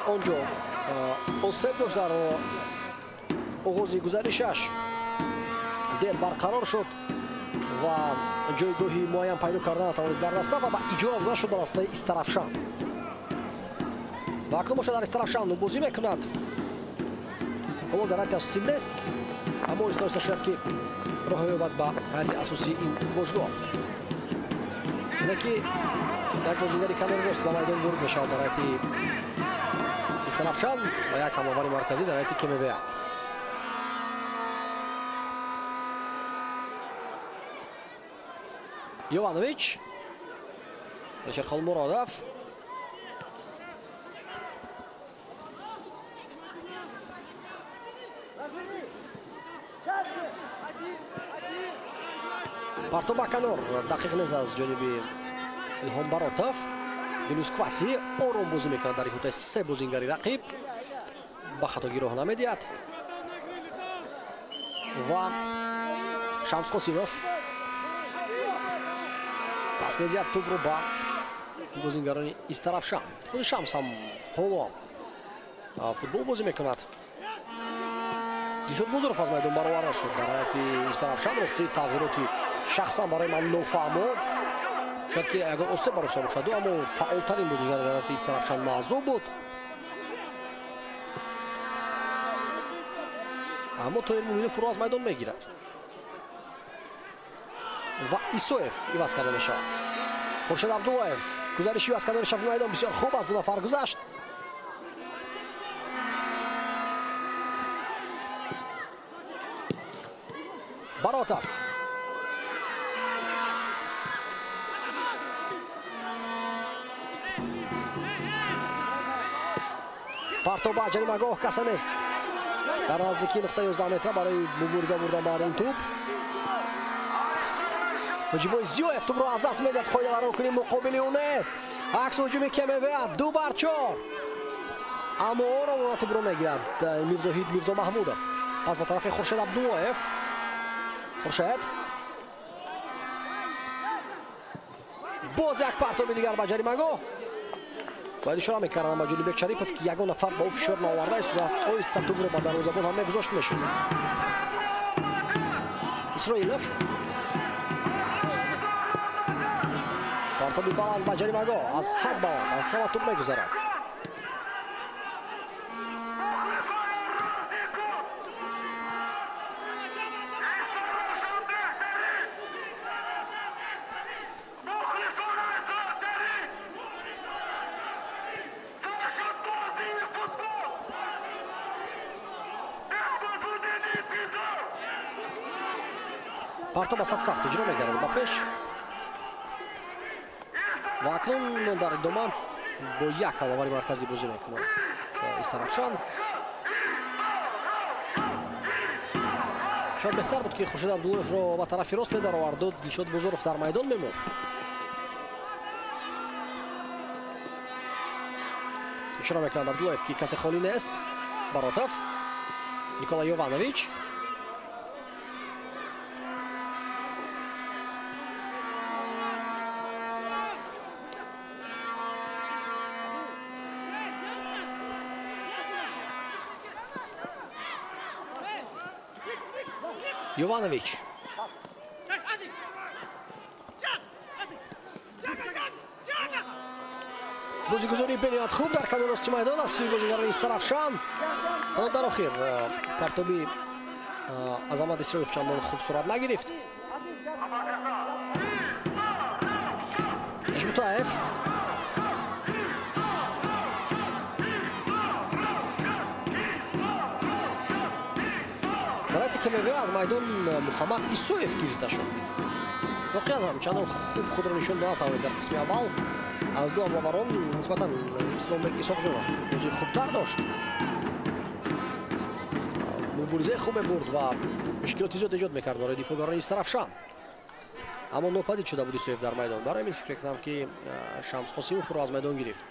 Он ҷо осеб дошт дар оғози гузаришаш, дер барқарор шуд ва ҷойгоҳи муайян пайдо карда натавонист дар даста ва ба иҷора дода шуд ба дастаи Истарафшан. Ва акнун бошад дар Истарафшан бозӣ мекунад. Ҳоло дар ҳайати асосӣ нест, аммо оҳиста оҳиста шояд ки роҳ ёбад ба ҳайати асосии ин бошгоҳ. Ине ки як бозингари канори рост ба майдон ворид мешавад дар ҳайати Истарафшан ва як ҳамлавари марказӣ дар ҳайати КМВА. Йованович, Алишер Холмуродов. Партоб ба канор дақиқ нест аз ҷониби Илҳом Баротов. Юнус Кваси ором бозӣ мекунад дар иҳотаи се бозингари рақиб, ба хатогӣ роҳ намедиҳад ва Шамс Қосимов пас медиҳад тӯбро ба бозингарони Истарафшан. Худи Шамс ҳам ҳоло футбол бозӣ мекунад. Дилшод Бузуров аз майдон бароварда шуд дар ҳайати Истарафшан. Рости тағйироти шахсан барои ман нофаҳмо, шояд ки ягон осеб барошта бошад, аммо фаъолтарин бозингар дар ҳайати Истарафшан маъзуб буд. Аммо Тоир Муминов ӯро аз майдон мегирад ва Исоев иваз карда мешавад. Хуршед Абдуллоев гузариши иваз карда мешавад майдон бисёр хуб аз ду нафар гузашт. Баротов партоб ба ҷаримагоҳ, касе нест дар наздикии нуқтаи 11 метра барои мубориза бурдан бар ин тӯб. Ҳуҷумои Зиёев тӯбро аз даст медиҳад, қоидавайронкунӣ муқобили ӯ нест. Акс ҳуҷуми КМВА 2-4, аммо оромона тӯбро мегирад Мирзоҳид Мирзомаҳмудов. Пас ба тарафи Хуршед Абдуллоев. Хуршед боз як партоби дигар ба ҷаримагоҳ. Бояд ишора мекардам ба Ҷонибек Шарипов, ки ягон нафар ба ӯ фишор наоварда истодааст. Оҳиста тӯбро ба дарвозабон ҳам мегузошт мешуд. Исроилов партоби баланд ба ҷаримагоҳ, аз ҳад баланд, аз ҳама тӯб мегузарад. Партоб аз ҳад сахт иҷро мегардад ба пеш ва акнун дар идома бо як ҳамлавари марказӣ бозӣ мекунад Истарафшан. Шояд беҳтар буд ки Хуршед Абдуллоевро ба тарафи рост медароварду Дилшод Бузуров дар майдон мемонд. Ишора мекунад Абдуллоев, ки касе холӣ нест. Баротов, Николай Йованович. Йованович. Бозигузории бениҳоят хуб дар канори рости майдон аз сӯи бозигарони Истарафшан. Ҳоло дар охир партоби Азамат Исроилов чандон хуб сурат нагирифт. Ишмутаев дар ҳайати КМВ аз майдон Муҳаммад Исоев гирифта шуд. Воқеан ҳам чандон хуб худро нишон дод натавонист дар қисми аввал. Аз ду ҳамлаварон нисбатан Исломбек Исоқҷонов бозии хубтар дошт. Муборизаи хубе бурд ва мушкилоти зиёд эҷод мекард барои дифоъгарони Истарафшан. Аммо нопадид шуда буд Исоев дар майдон. Барои ҳамин фикр мекунам, ки Шамс Қосимов ӯро аз майдон гирифт.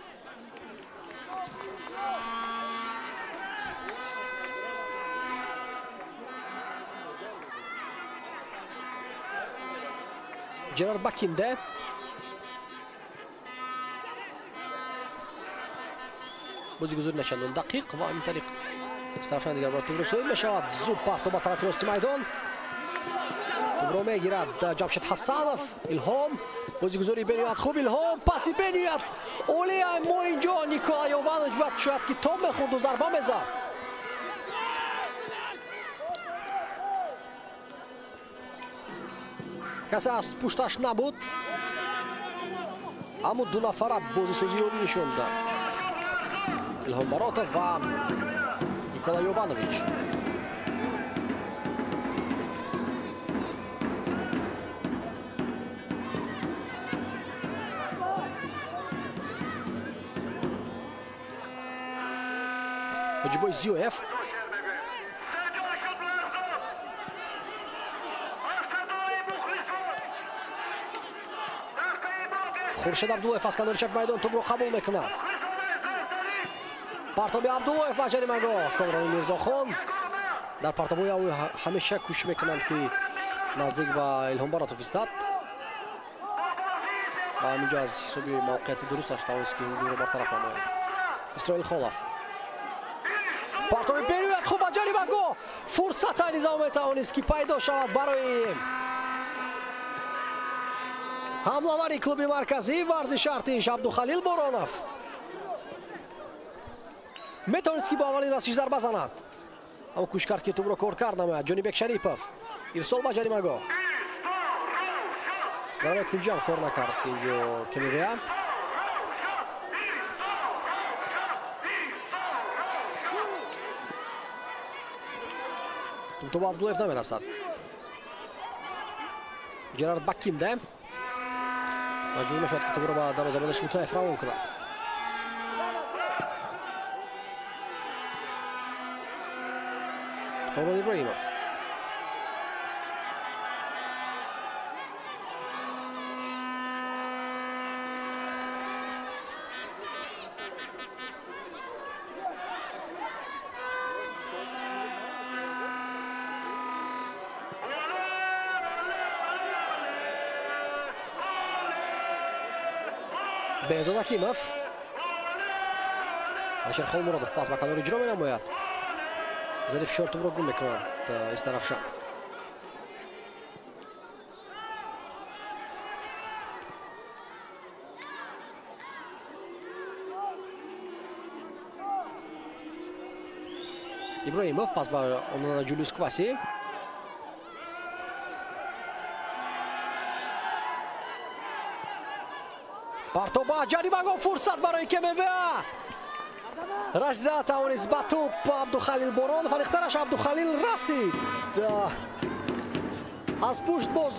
Жерард Бакинде бозигузори начандон дақиқ ва ҳамин тариқ Истарафшан дигар бор тӯбро соҳиб мешавад. Зуд парто ба тарафи рости майдон. Тӯбро мегирад Ҷамшед Ҳасанов. Илҳом бозигузори бениҳоят хуб. Илҳом паси бениҳоят олӣ. Мо инҷо Никола Йованович бояд шояд ки тоб мехӯрду зарба мезад. Касе аз пушташ набуд, аммо ду нафара бозисозии олӣ нишон доданд. Илҳом Баротов ва Никола Йованович. Ҳоҷибой Зиёев Хуршед Абдуллоев аз канори чапи майдон тӯбро қабул мекунад. Партоби Абдуллоев ба ҷаримагоҳ. Комрони Мирзохон дар партобҳои ӯ ҳамеша кӯшиш мекунанд, ки наздик ба Илҳом Баротов истад ва ҳаминҷо аз ҳисоби мавқеияти дурусташ тавонист, ки ҳуҷумро бартараф намояд. Исроил Холов партоби бениҳоят хуб ба ҷаримагоҳ. Фурсат айни замон метавонист, ки пайдо шавад барои ҳамлавари клуби марказии варзиши Артиш Абдухалил Боронов. Метавонист, ки бо аввалин расиш зарба занад, аммо кӯшиш кард, ки тӯбро кор кард намояд. Ҷонибек Шарипов ирсол ба ҷаримагоҳ. Зарбаи кунҷӣ ҳам кор накард инҷо Кемивеа. Тӯб Абдуллоев намерасад. Жерард Бакинде маҷбур мешавад, ки тӯбро ба дарвозабонаш Мутаев равон кунад. Комрон Иброҳимов Беҳзод Ҳакимов Алишер Холмуродов пас ба канор иҷро менамояд. Зери фишор тӯбро гум мекунанд Истарафшан. Иброҳимов пас ба Онана Ҷулиус Кваси. Партоба ҷаримагоҳ, фурсат барои КМВА. Расида тавонист ба тӯб Абдухалил Боронов. Аниқтараш Абдухалил расид. Аз пушт боз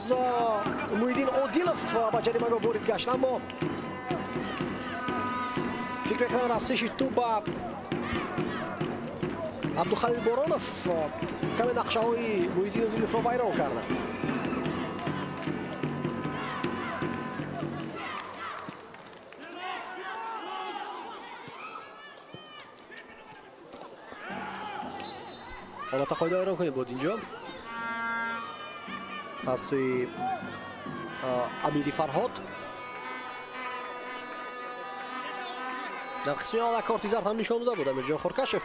Муҳиддин Одилов ба ҷаримагоҳ ворид гашт, аммо фикр мекунам расиши тӯб ба Абдухалил Боронов каме нақшаҳои Муҳиддин Одиловро вайрон карданд. Албатта қоида вайрон кунем буд инҷо аз сӯи Амири Фарҳод. Дар қисми аввал корти зард ҳам нишон дода буд Амирҷон Хоркашев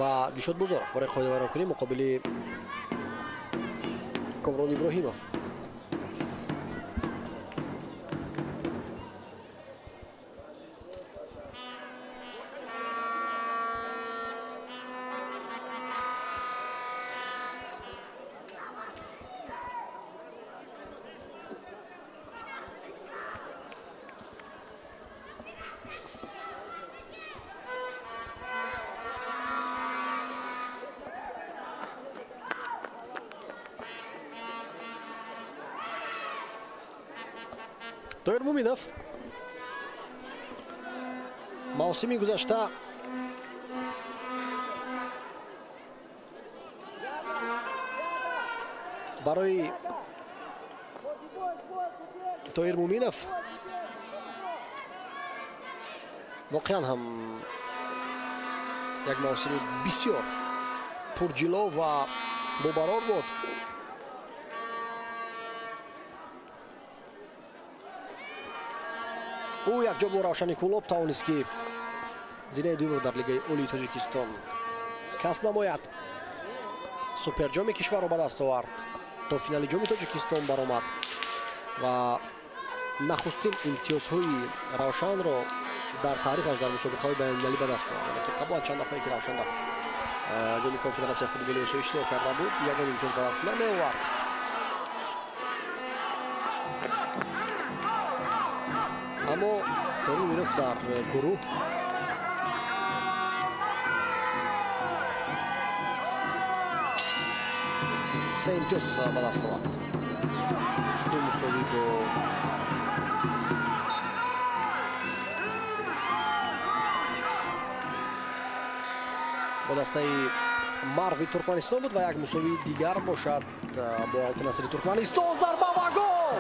ба Дилшод Бозоров барои қоида вайронкунӣ муқобили Комрон Иброҳимов. Тоир Муминов мавсими гузашта барои Тоир Муминов воқеан ҳам як мавсими бисёр пурҷило ва бобарор буд. Ӯ якҷо бо Равшани Кӯлоб тавонист, ки зинаи дуюмро дар Лигаи Олии Тоҷикистон касб намояд. Суперҷоми кишварро ба даст овард, то финали ҷоми Тоҷикистон баромад ва нахустин имтиёзҳои Равшанро дар таърихаш дар мусобиқаҳои байналмилалӣ ба даст овард. Яъне ки қаблан чанд дафъае ки Равшан дар ҷоми конфедератсияи футболи Осиё иштирок карда буд, ягон имтиёз ба даст намеовард. Аммо Тоир Муминов дар гурӯҳ се имтиёз ба даст овард. Ду мусовӣ бо дастаи Марви Туркманистон буд ва як мусовии дигар бошад бо Алтинасри Туркманистон. Зарба ва гол!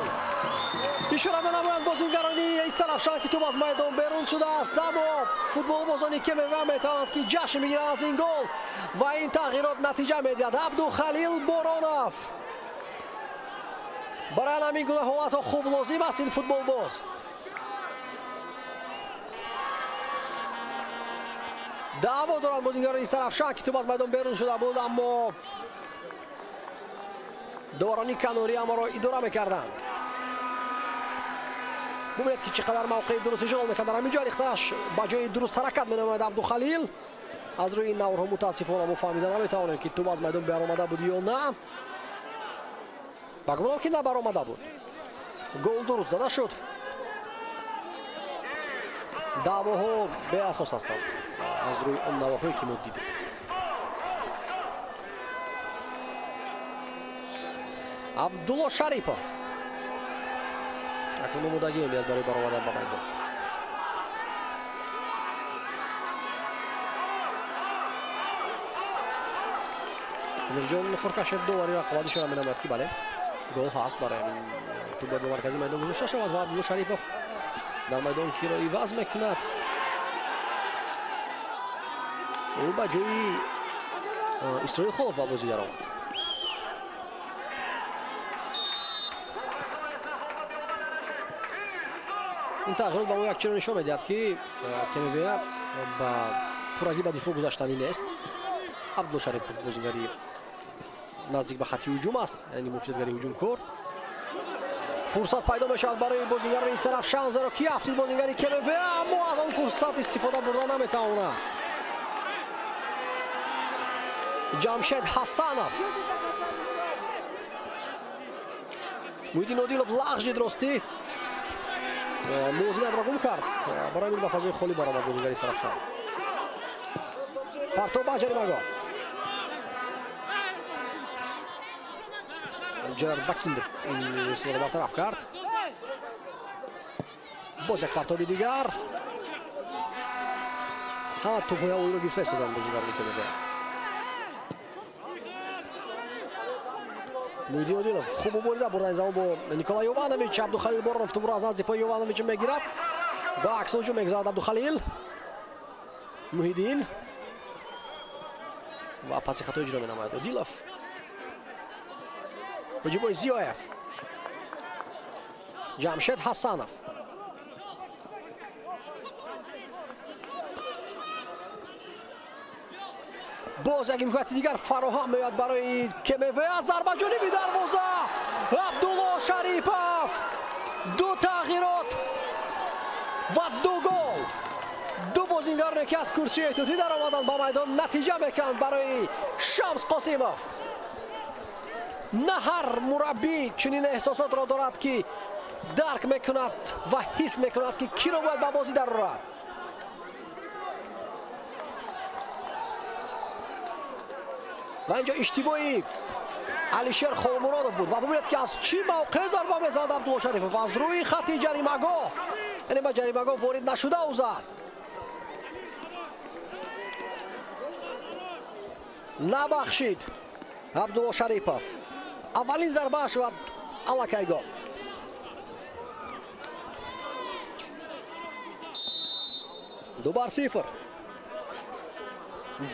Ишора менамоянд бозингарони Истаравшан, ки тӯб аз майдон берун шудааст, аммо футболбозони КМВ метавонанд, ки ҷашн бигиранд аз ин гол ва ин тағйирот натиҷа медиҳад. Абдухалил Боронов барои ҳамин гуна ҳолатҳо хуб лозим аст ин футболбоз. Даъво доранд бозингарони Истаравшан, ки тӯб аз майдон берун шуда буд, аммо доварони канорӣ амаро идора мекарданд. Бубинед, ки чӣ қадар мавқеи дуруст ишғол мекард. Дар ҳамин ҷо алихтараш ба ҷои дуруст ҳаракат менамояд Абдухалил. Аз рӯи ин наврҳо мутаассифона мо фаҳмида наметавонем, ки тӯб аз майдон баромада буд ё на. Ба гумонам, ки набаромада буд. Гол дуруст зада шуд. Даъвоҳо беасос ҳастанд аз рӯи он навоҳое, ки мо дидем. Абдулло Шарипов акнун омодагӣ меяд барои баромадан ба майдон. Амирҷон Хуркашев довари рақобат ишора менамояд, ки бале, гол ҳаст. Барои ҳамин тӯб бояд ба маркази майдон гузошта шавад ва Абдулло Шарипов дар майдон киро иваз мекунад. Ӯ ба ҷои Исроил Холов ба бозӣ даромад. Ин тағйирот ба мо як чиро нишон медиҳад, ки КМВ ба пуррагӣ ба дифоъ гузаштанӣ нест. Абдулло Шарипов бозингари наздик ба хати ҳуҷум аст, яъне муфтиятгари ҳуҷумкор. Фурсат пайдо мешавад барои бозингарони Истаравшан, зеро ки афтид бозингари КМВ, аммо аз он фурсат истифода бурда наметавонад. Ҷамшед Ҳасанов. Муҳиддин Одилов лағжид ростӣ, мувозинатро гум кард, барои ҳамин ба фазои холӣ баромад бозингари Истаравшан. Партоб ба ҷаримагоҳ. Ҷерард Бакиндер ин русро бартараф кард. Боз як партоби дигар. Ҳама тӯбҳои ҳавоиро гирифта истоданд бозингарони КМВ. Муҳиддин Одилов хуб мубориза бурд ин замон бо Николай Йованович. Абдухалил Боронов тӯбро аз назди пои Йованович мегирад. Ба акс ҳуҷум мегузарад Абдухалил. Муҳиддин ва паси хато иҷро менамояд Одилов. Ҳуҷумои Зиёев. Ҷамшед Ҳасанов. Боз як имконияти дигар фароҳам меояд барои КМВ. Зарба ҷониби дарвоза. Абдулло Шарипов. Ду тағйирот ва ду гол. Ду бозингароне, ки аз курсии эҳтиётӣ даромаданд ба майдон, натиҷа мекунанд барои Шамс Қосимов. На ҳар мураббӣ чунин эҳсосотро дорад, ки дарк мекунад ва ҳис мекунад, ки киро бояд ба бозӣ дарорад. Ва инҷо иштибоҳи Алишер Холмуродов буд ва бубинед, ки аз чӣ мавқеъ зарба мезанад Абдулло Шарипов аз рӯи хати ҷаримагоҳ, яъне ба ҷаримагоҳ ворид нашуда ӯ зад. Набахшид Абдулло Шарипов. Аввалин зарбааш ва аллакай гол. 2-0.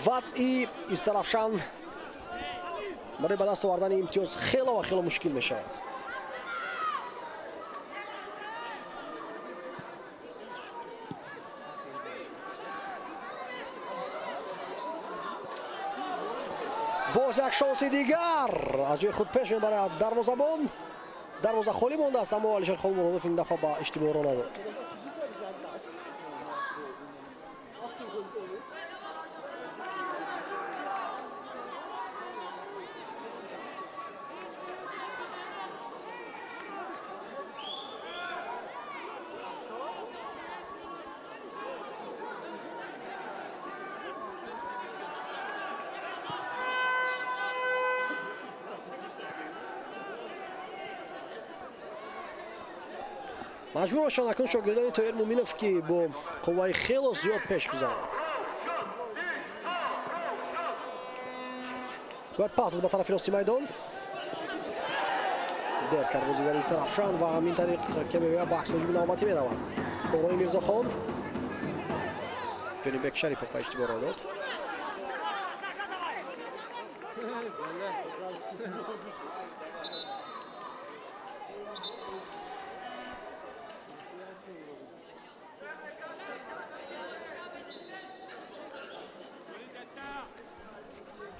Вазъи Истарафшан барои ба даст овардани имтиёз хело ва хело мушкил мешавад. Боз як шонси дигар аз ҷои худ пеш мебарад дарвозабон. Дарвоза холӣ мондааст, аммо Алишер Холмуродов ин дафъа ба иштибоҳ роҳ надод. Маҷбур бошанд акнун шогирдони Тоир Муминов, ки бо қувваи хело зиёд пеш гузаранд. Бояд пас дод ба тарафи рости майдон. Дер кард бозигари Истарафшан ва ҳамин тариқ кемевия ба аксҳуҷуми навбатӣ меравад. Комрони Мирзохон. Ҷонибек Шарипов ба иштибоҳ роҳ дод.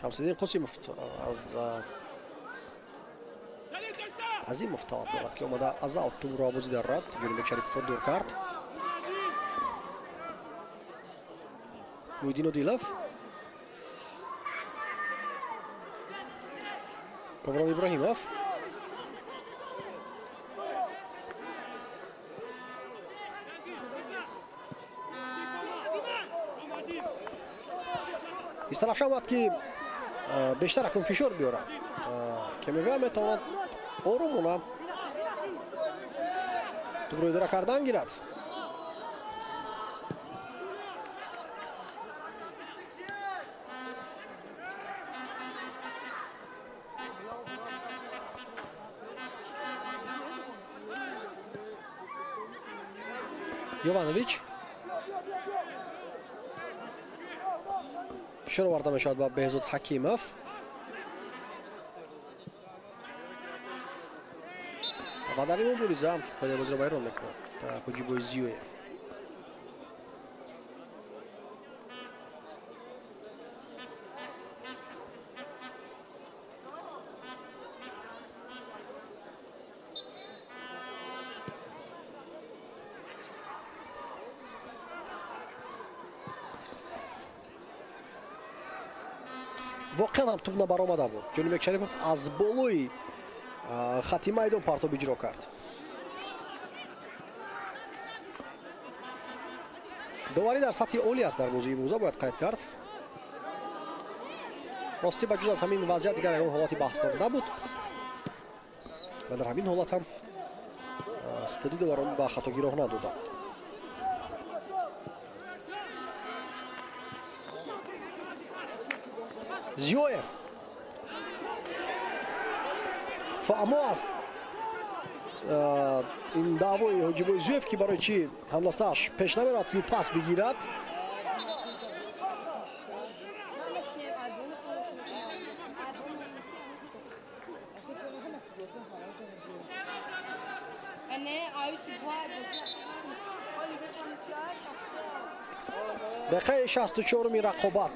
Шамсиддин Қосимов аз Азимов талаб дорад, ки омада аз аут тӯбро бозӣ дарорад. Ҷонибек Шариповро дур кард. Муҳиддин Одилов. Комрон Иброҳимов. Истарафшан бояд ки бештар акун фишор биёрад. Кемевия метавонад орумона тӯбро идора кардан гирад. Йованович фишор оварда мешавад ба Беҳзод Ҳакимов. Ва дар ин мубориза қоидаи бозиро вайрон мекунад Ҳоҷибой Зиёев. Воқеан ҳам тӯб набаромада буд. Ҷонибек Шарипов аз болои хати майдон партоб иҷро кард. Доварӣ дар сатҳи олӣ аст дар бозии имрӯза, бояд қайд кард. Ростӣ ба ҷуз аз ҳамин вазъият дигар ягон ҳолати баҳснок набуд ва дар ҳамин ҳолат ҳам стоди доварон ба хатогӣ роҳ надоданд. Зиёев фаҳмо аст ин даъвои Ҳоҷибои Зиёев, ки барои чӣ ҳамдастааш пеш намеравад, ки ӯ пас бигирад. Дақиқаи 64-уми рақобат.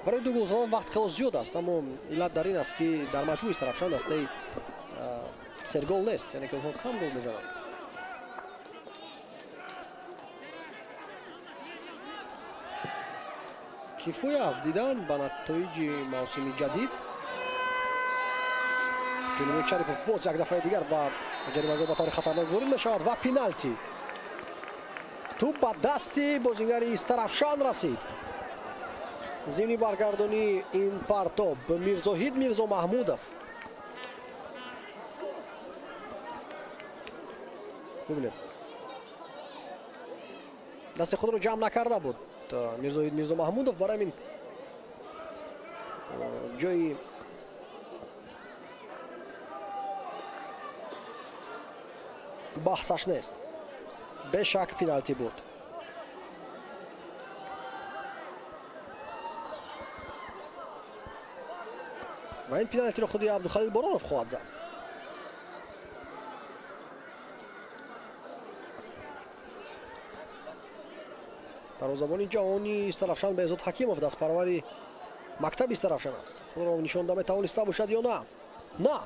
Барои ду гол задан вақт хело зиёд аст, аммо иллат дар ин аст, ки дар маҷмӯи Истарафшан дастаи сергол нест, яъне ки онҳо кам гол мезананд. Кифоя аст дидан ба натоиҷи мавсими ҷадид. Ҷонибек Шарипов боз як дафъаи дигар ба ҷаримагоҳ ба таври хатарнок ворид мешавад ва пеналти. Тӯб ба дасти бозингари Истарафшан расид. Зимни баргардонии ин партоб Мирзоҳид Мирзо Маҳмудов. Бибинед, дасти худро ҷамъ накарда буд Мирзоҳид Мирзо Маҳмудов, барои ҳамин ҷои баҳсаш нест. Бешак пеналти буд. Ва ин пеналтиро худи Абдухалил Боронов хоҳад зад. Дарвозабони ҷавони Истарафшан Беҳзод Ҳакимов дастпарвари мактаби Истарафшан аст. Худро нишон да метавониста бошад ё на? На,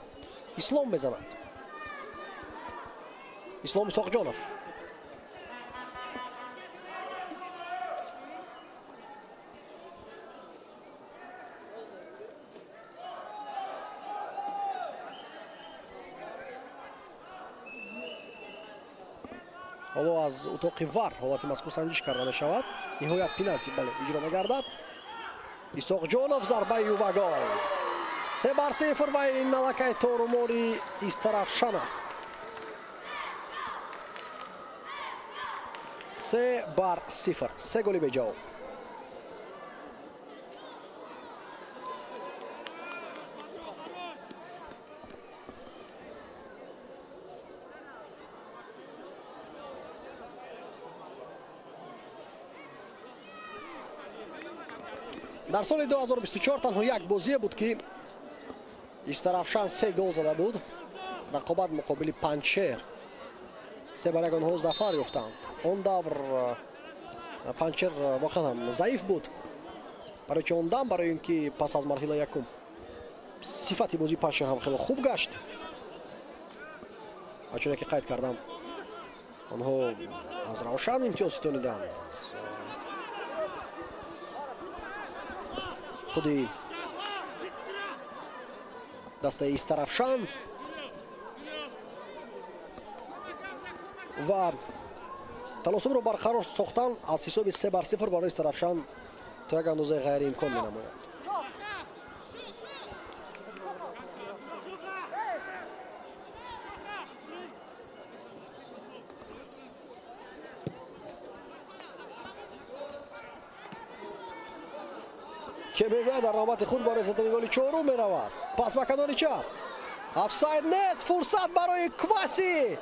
Ислом мезанад. Ислом Исоқҷонов. Ҳоло аз утоқи вар ҳолати мазкур санҷиш карда мешавад. Ниҳоят пеналти бале иҷро мегардад. Исоқҷонов зарбаи ӯ ва гол. 3-0 ва ин аллакай торумори Истарафшан аст. 3-0. Се голи беҷавоб. Дар соли 2024 танҳо як бозие буд, ки Истарафшан 3 гол зада буд. Рақобат муқобили Панҷшер. 3-1 онҳо зафар ёфтанд. Он давр Панҷшер воқеан ҳам заиф буд. Барои чи он дам, барои ин ки пас аз марҳила якум сифати бозии Панҷшер ҳам хеле хуб гашт. Ва чуне ки қайд кардам, онҳо аз Равшан имтиёз ситониданд. Худи дастаи Истарафшан ва таносубро барқарор сохтан аз ҳисоби 3-0 барои Истарафшан то як андозаи ғайриимкон менамояд. Ки мегӯяд дар навбати худ барои задани голи чорум меравад. Пас ба канори чап. Офсайд нест, фурсат барои Кваси.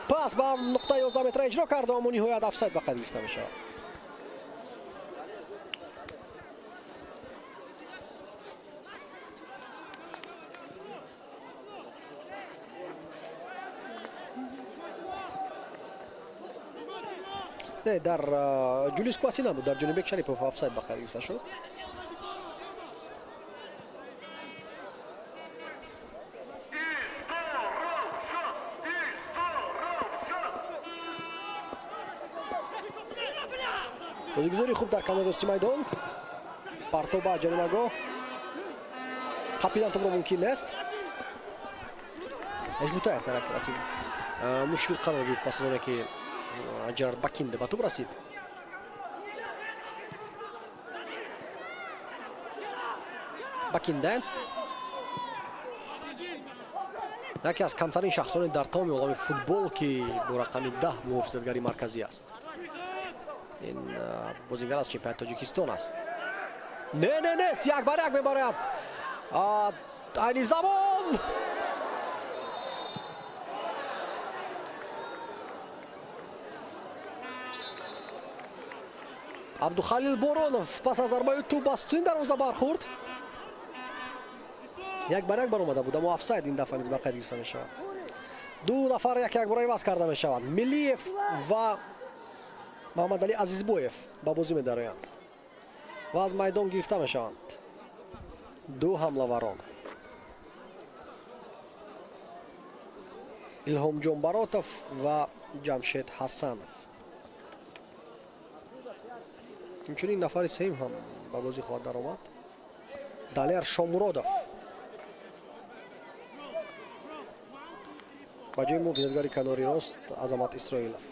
Пас ба нуқтаи 11 метра иҷро кард, аммо ниҳоят офсайд ба қайд гирифта мешавад. Не, дар Ҷулиус Кваси набуд, дар Ҷонибек Шарипов офсайд ба қайд гирифта шуд. Бозигузори хуб дар канори рости майдон. Партоба ҷаримагоҳ. Қапидан топро мумкин нест. Эжбутаев дар як ҳолати мушкил қарор гирифт пас аз оне ки Ҷерард Бакинде ба тӯб расид. Бакинде яке аз камтарин шахсони дар тамоми олами футбол, ки бо рақами 10 муҳофизатгари марказӣ аст. Ин бозингар аз чемпионати Тоҷикистон аст. Не, не, нест, 1-1 мебарад. Айни замон Абдухалил Боронов пас аз зарбаи тӯб ба сутуни дарвоза бархӯрд. 1-1 баромада буд, аммо офсайд ин дафъа низ ба қайд гирифта мешавад. Ду нафар як-як бора иваз карда мешавад. Миллиев ва Муҳаммадалӣ Азизбоев ба бозӣ медароянд ва аз майдон гирифта мешаванд ду ҳамлаварон. Илҳомҷон Баротов ва Ҷамшед Ҳасанов. Инчунин нафари сеюм ҳам ба бозӣ хоҳад даромад. Далер Шомуродов ба ҷои муҳофизатгари канори рост Азамат Исроилов.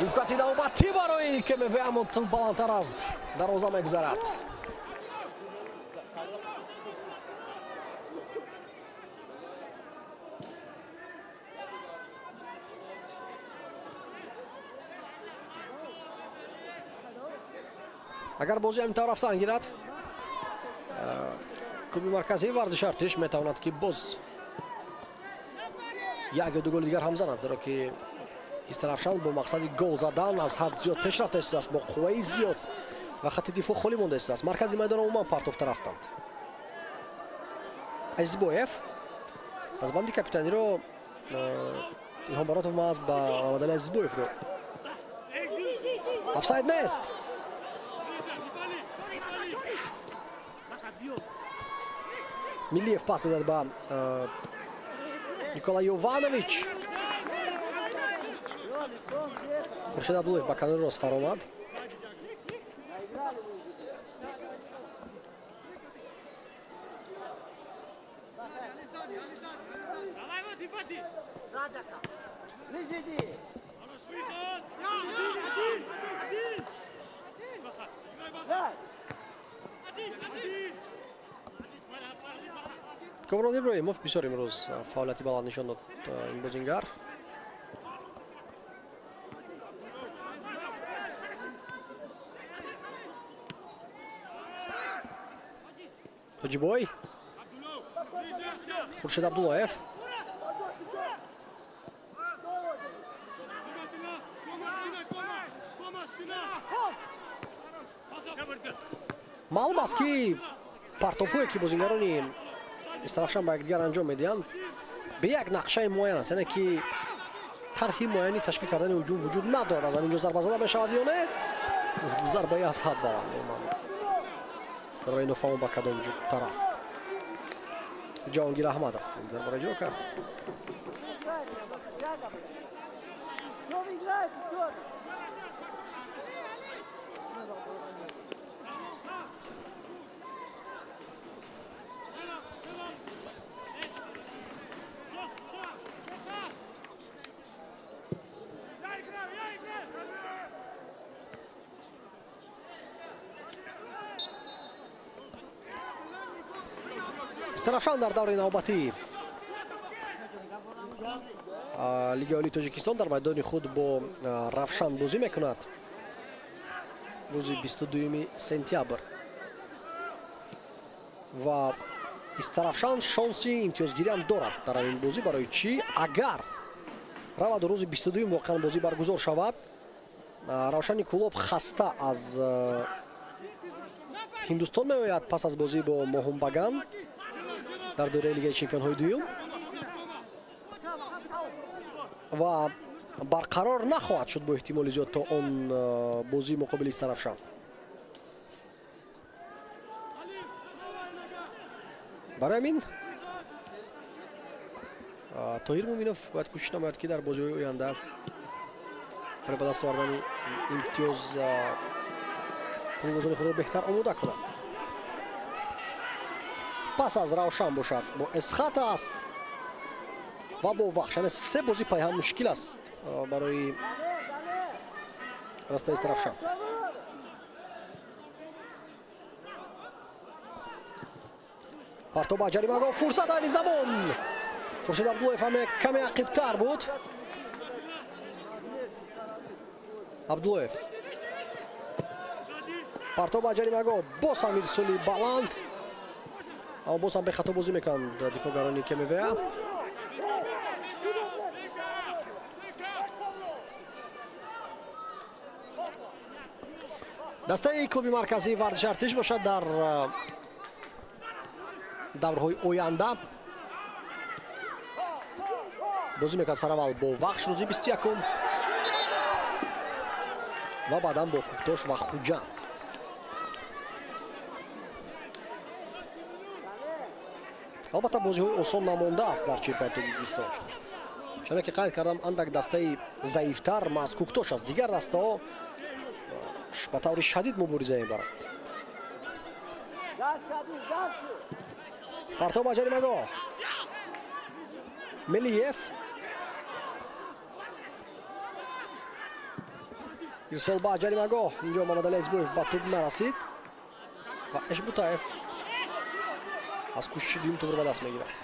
Имкони навбатӣ барои КМВ, аммо тӯб баландтар аз дарвоза мегузарад. Агар бозӣ ҳамин тавр рафтан гирад, клуби марказии варзиши Артиш метавонад, ки боз як ё ду голи дигар ҳам занад, зеро ки Истарафшан бо мақсади гол задан аз ҳад зиёд пеш рафта истодааст, бо қувваи зиёд ва хатти дифоъ холӣ монда истодааст. Маркази майдон умуман партофта рафтанд. Азизбоев дастбанди капитаниро Илҳом Баротов маҳз ба Мамадали Азизбоев дод. Офсайд нест. Миллиев пас медиҳад ба Николай Йованович. Хуршед Абдуллоев ба канори рост фаромад. Комрон Иброҳимов бисёр имрӯз фаъолияти баланд нишон дод ин бозингар. Тоҷибой, Хуршед Абдуллоев. Маълум аст, ки партопҳое, ки бозингарони Истарафшан ба якдигар анҷом медиҳанд, бе як нақшаи муайян аст, яъне ки тарҳи муайяни ташкил кардани ҳуҷум вуҷуд надорад. Аз ҳамин ҷо зарба зада мешавад ё не? Зарбаи аз ҳад баланд. Зарбаи нофаҳмо ба кадом тараф. Ҷаҳонгир Аҳмадов ин зарбаро иҷро кард. Истарафшан дар даври навбатӣ Лигаи Олии Тоҷикистон дар майдони худ бо Равшан бозӣ мекунад рӯзи 22 сентябр ва Истарафшан шонси имтиёзгириам дорад дар ҳамин бозӣ. Барои чӣ? Агар раваду рӯзи 22 воқеан бозӣ баргузор шавад, Равшани Кӯлоб хаста аз Ҳиндустон меояд пас аз бозӣ бо Моҳунбаган дар доираи Лигаи чемпионҳои дуюм ва барқарор нахоҳад шуд бо эҳтимоли зиёд то он бозии муқобили Истарафшан. Барои ҳамин Тоҳир Муминов бояд кӯшиш намояд, ки дар бозиҳои оянда барои ба даст овардани имтиёз футболбозони худро беҳтар омода кунад. Пас аз Равшан бошад бо Эсхат аст ва бо Вахш, яъне се бозӣ пайҳам мушкил аст барои дастаи Истарафшан. Партоб ба ҷаримагоҳ, фурсат айни замон. Хуршед Абдуллоев ҳаме каме ақибтар буд. Абдуллоев партоб ба ҷаримагоҳ, боз ҳам ирсоли баланд, аммо боз ҳам бехато бозӣ мекунанд дифоъгарони КМВ. Дастаи клуби марказии варзиши Артиш бошад дар даврҳои оянда бозӣ мекард сараввал бо Вахш рӯзи 21 ва баъдан бо Кӯктош ва Хуҷанд. Албатта, бозиҳои осон намондааст дар чемпионати Тоҷикистон. Чуноне ки қайд кардам, андак дастаи заифтар маҳз Кӯктош аст. Дигар дастаҳо Ба таври шадид мубориза мебаранд. Партов ба ҷаримагоҳ. Мелиев ирсол ба ҷаримагоҳ. Инҷо Мамадали Азизбоев ба тӯб нарасид ва Эшбутаев аз кӯшиши дуюм тӯбро ба даст мегирад.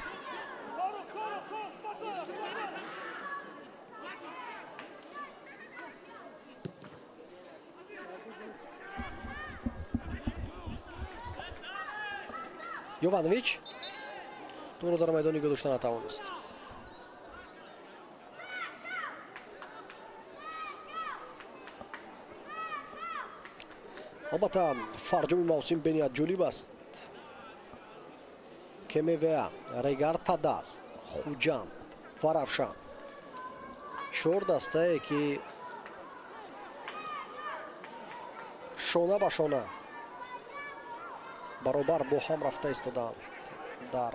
Йованович тӯбро дар майдон нигоҳ дошта натавонист. Албатта, фарҷоми мавсим бениҳоят ҷолиб аст. КМВА, Регар Тадаз, Хуҷанд ва Равшан, чор дастае ки шона ба шона баробар бо ҳам рафта истодаанд дар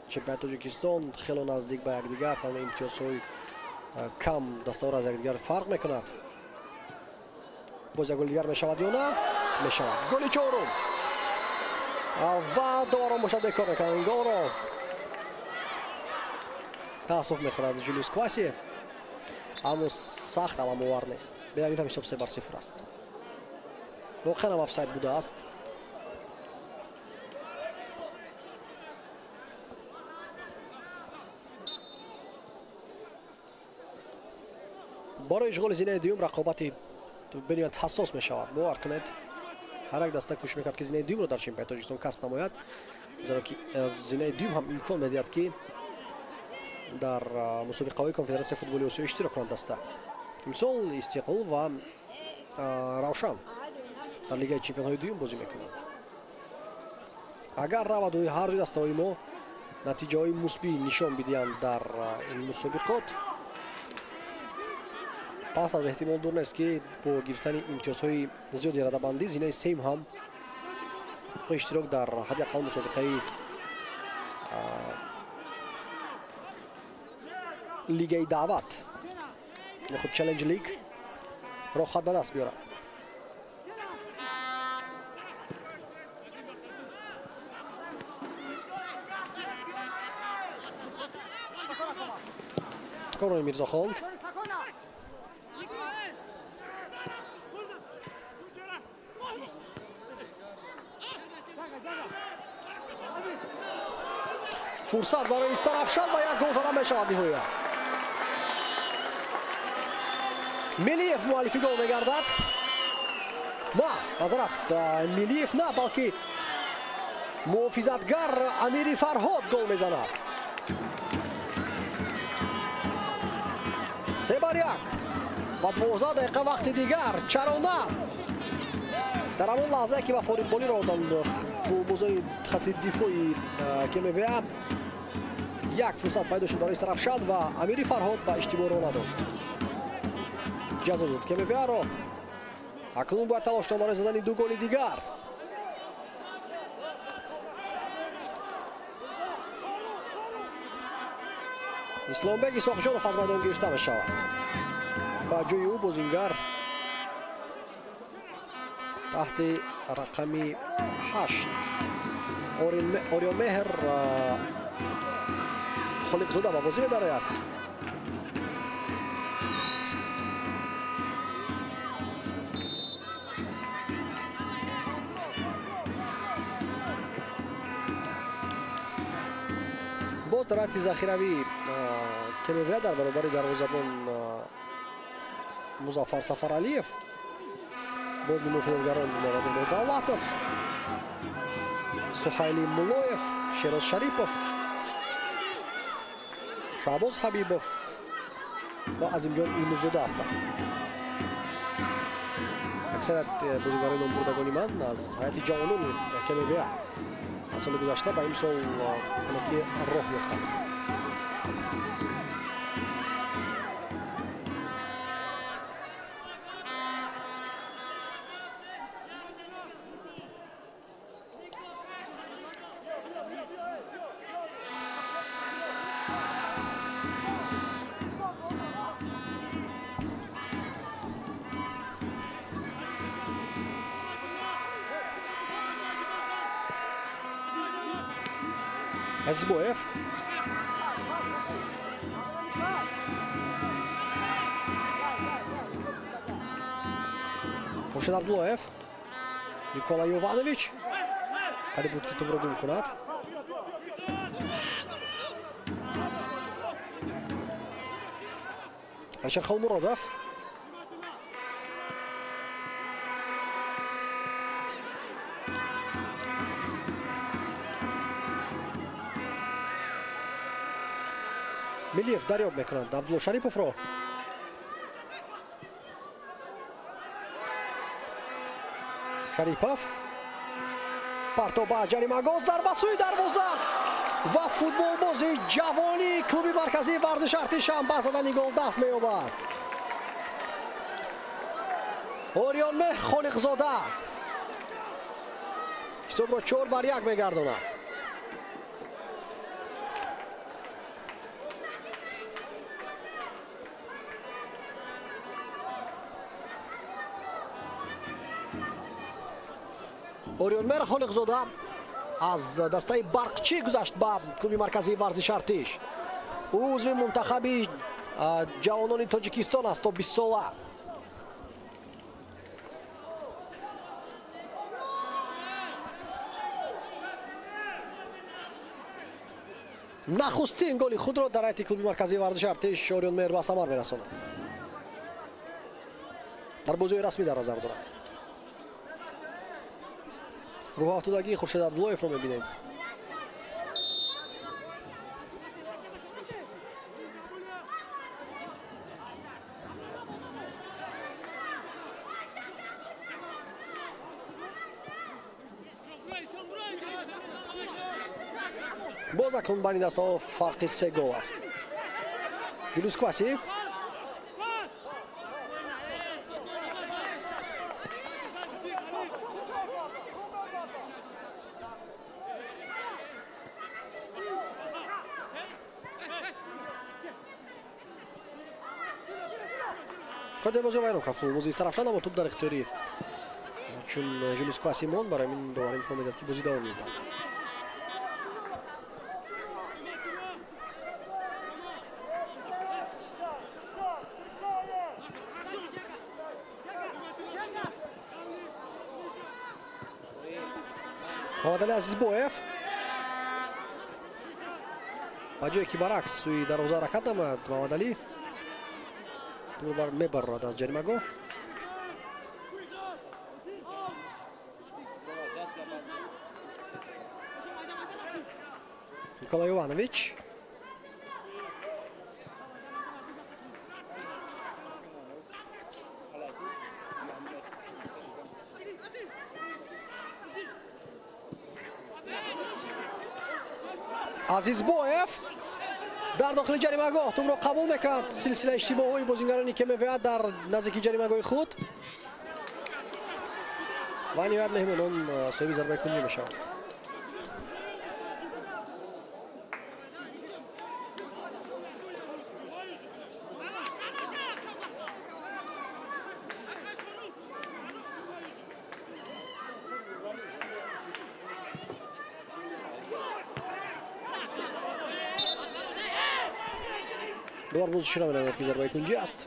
чемпионати Тоҷикистон, хело наздик ба якдигар, танҳо имтиёзҳои кам дастаҳоро аз якдигар фарқ мекунад. Боз як гол дигар мешавад ё на? Мешавад. Голи чорум ва доварон бошад бекор мекунанд ин голро. Таассуф мехӯрад Ҷулиус Кваси, аммо сахт аламовар нест. Бинам, ҳам ҳисоб 3-0 аст. Воқеан ҳам офсайд будааст. Барои ишғоли зинаи дуюм рақобати бениҳоят ҳассос мешавад. Бовар кунед, ҳар як даста кӯшиш мекард, ки зинаи дуюмро дар чемпионати Тоҷикистон касб намояд, зеро ки зинаи дуюм ҳам имкон медиҳад, ки дар мусобиқаҳои Конфедератсияи футболи Осиё иштирок кунанд даста. Имсол Истиқлол ва Равшан дар Лигаи чемпионҳои дуюм бозӣ мекунанд. Агар равад ҳар дуи дастаҳои мо натиҷаҳои мусбӣ нишон бидиҳанд дар ин мусобиқот, пас аз эҳтимол дур нест, ки бо гирифтани имтиёзҳои зиёди радабандӣ зинаи сеюм ҳам иштирок дар ҳадди ақал мусобиқаи лигаи даъват ё худ Челлендж Лиг роҳхат ба даст биёрад. Корони Мирзохон фурсат барои Истарафшан ва як гол зада мешавад. Ниҳоят Мелиев муаллифи гол мегардад. На, маъзарат, Мелиев на, балки муҳофизатгар Амири Фарҳод гол мезанад. 3-1 ва 12 дақиқа вақти дигар. Чаро на? Дар ҳамон лаҳзае ки ба фориғболӣ роҳ доданд футболбозони хати дифои КМВА, як фурсат пайдо шуд барои Истарафшан ва Амири Фарҳод ба иштибоҳ роҳ надод, ҷазо дод КМВА-ро. Акнун бояд талош кунад барои задани ду голи дигар. Исломбек Исоқҷонов аз майдон гирифта мешавад. Ба ҷои ӯ бозингар таҳти рақами 8 Ориёмеҳр Холиқзода ба бозӣ медарояд. Боз дар ҳайати захиравӣ КМВА дар баробари дарвозабон Музаффар Сафаралиев, боз муҳофизатгарон Муҳаммадумор Давлатов, Сухайли Мулоев, Шероз Шарипов, Шаҳбоз Ҳабибов ва Азимҷон Юнусзода ҳастанд. Аксарият бозигарони номбурдагони ман аз ҳайати ҷавонони КМВА аз соли гузашта ба имсол ки роҳ ёфтанд. Азизбоев. Хуршед Абдуллоев. Никола Йованович. Қариб буд, ки тӯбро гум кунад. Алишер Холмуродов. Миллиев дарёб мекунанд Абдулло Шариповро. Шарипов. Партоб ба ҷаримагоҳ, зарба сӯи дарвоза ва футболбози ҷавони клуби марказии варзиши Артиш ҳам ба задани гол даст меёбад. Ориёнмеҳр Холиқзода ҳисобро 4-1 мегардонад. Ориёнмеҳр Холиқзода аз дастаи Барқчӣ гузашт ба клуби марказии варзиши Артиш. Ӯ узви мунтахаби ҷавонони Тоҷикистон аст то 20 сола. Нахустин голи худро дар ҳайати клуби марказии варзиши Артиш Ориёнмеҳр ба самар мерасонад. Дар бозиҳои расмӣ дар назар дорад. Рӯҳафтодагии Хуршед Абдуллоевро мебинем. Боз акнун байни дастаҳо фарқи 3 гол аст. Ҷулиус Кваси. Қоидаи бозиро вайрон кард футболбози Истарафшан, аммо тӯб дар ихтиёри чун Ҷулиус Кваси монд, барои ҳамин довар имкон медиҳад, ки бозӣ давом ёбад. Муҳаммадалӣ Азизбоев ба ҷое ки баръакс сӯи дарвоза ҳаракат намояд, Муҳаммадалӣ тӯбро мебарорад аз ҷаримагоҳ. Никола Йованович. Азизбоев дар дохили ҷаримагоҳ тӯбро қабул мекунад. Силсилаи иштибоҳҳои бозингарони ки мевеяд дар наздики ҷаримагоҳи худ ва ниҳоят меҳмонон соҳиби зарбаи кунҷӣ мешаванд. Довар боз ишора менамояд, ки зарбаи кунҷӣ аст.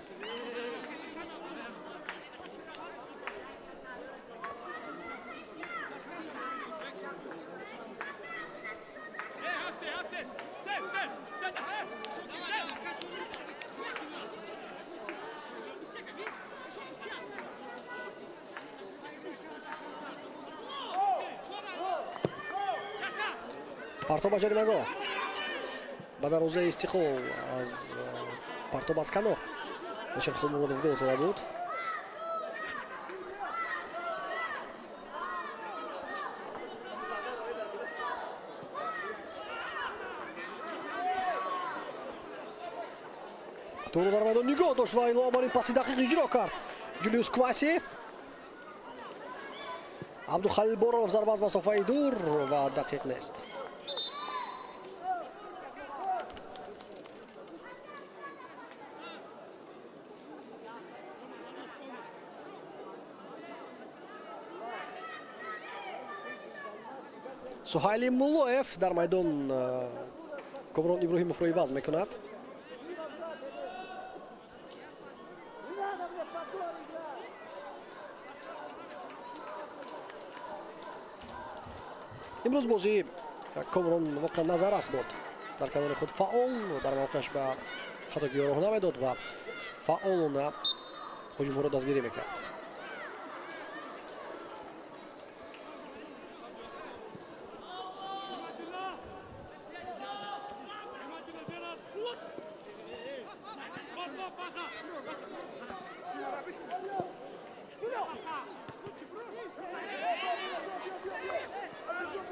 Партоб ба ҷаримагоҳ ба дарвозаи Истиқлол аз партоб аз канор. Алишер Холмуродов гол зада буд. Тӯбро дар майдон нигоҳ дошт ва илова бар ин паси дақиқ иҷро кард Ҷулиус Кваси. Абдухалил Боронов зарба аз масофаи дур ва дақиқ нест. Суҳайли Муллоев дар майдон Комрон Иброҳимовро иваз мекунад. Имрӯз бозии Комрон воқеан назаррас буд. Дар канори худ фаъол, дар мавқеаш ба хатогиҳо роҳ намедод ва фаъолона ҳуҷумҳоро дастгирӣ мекард.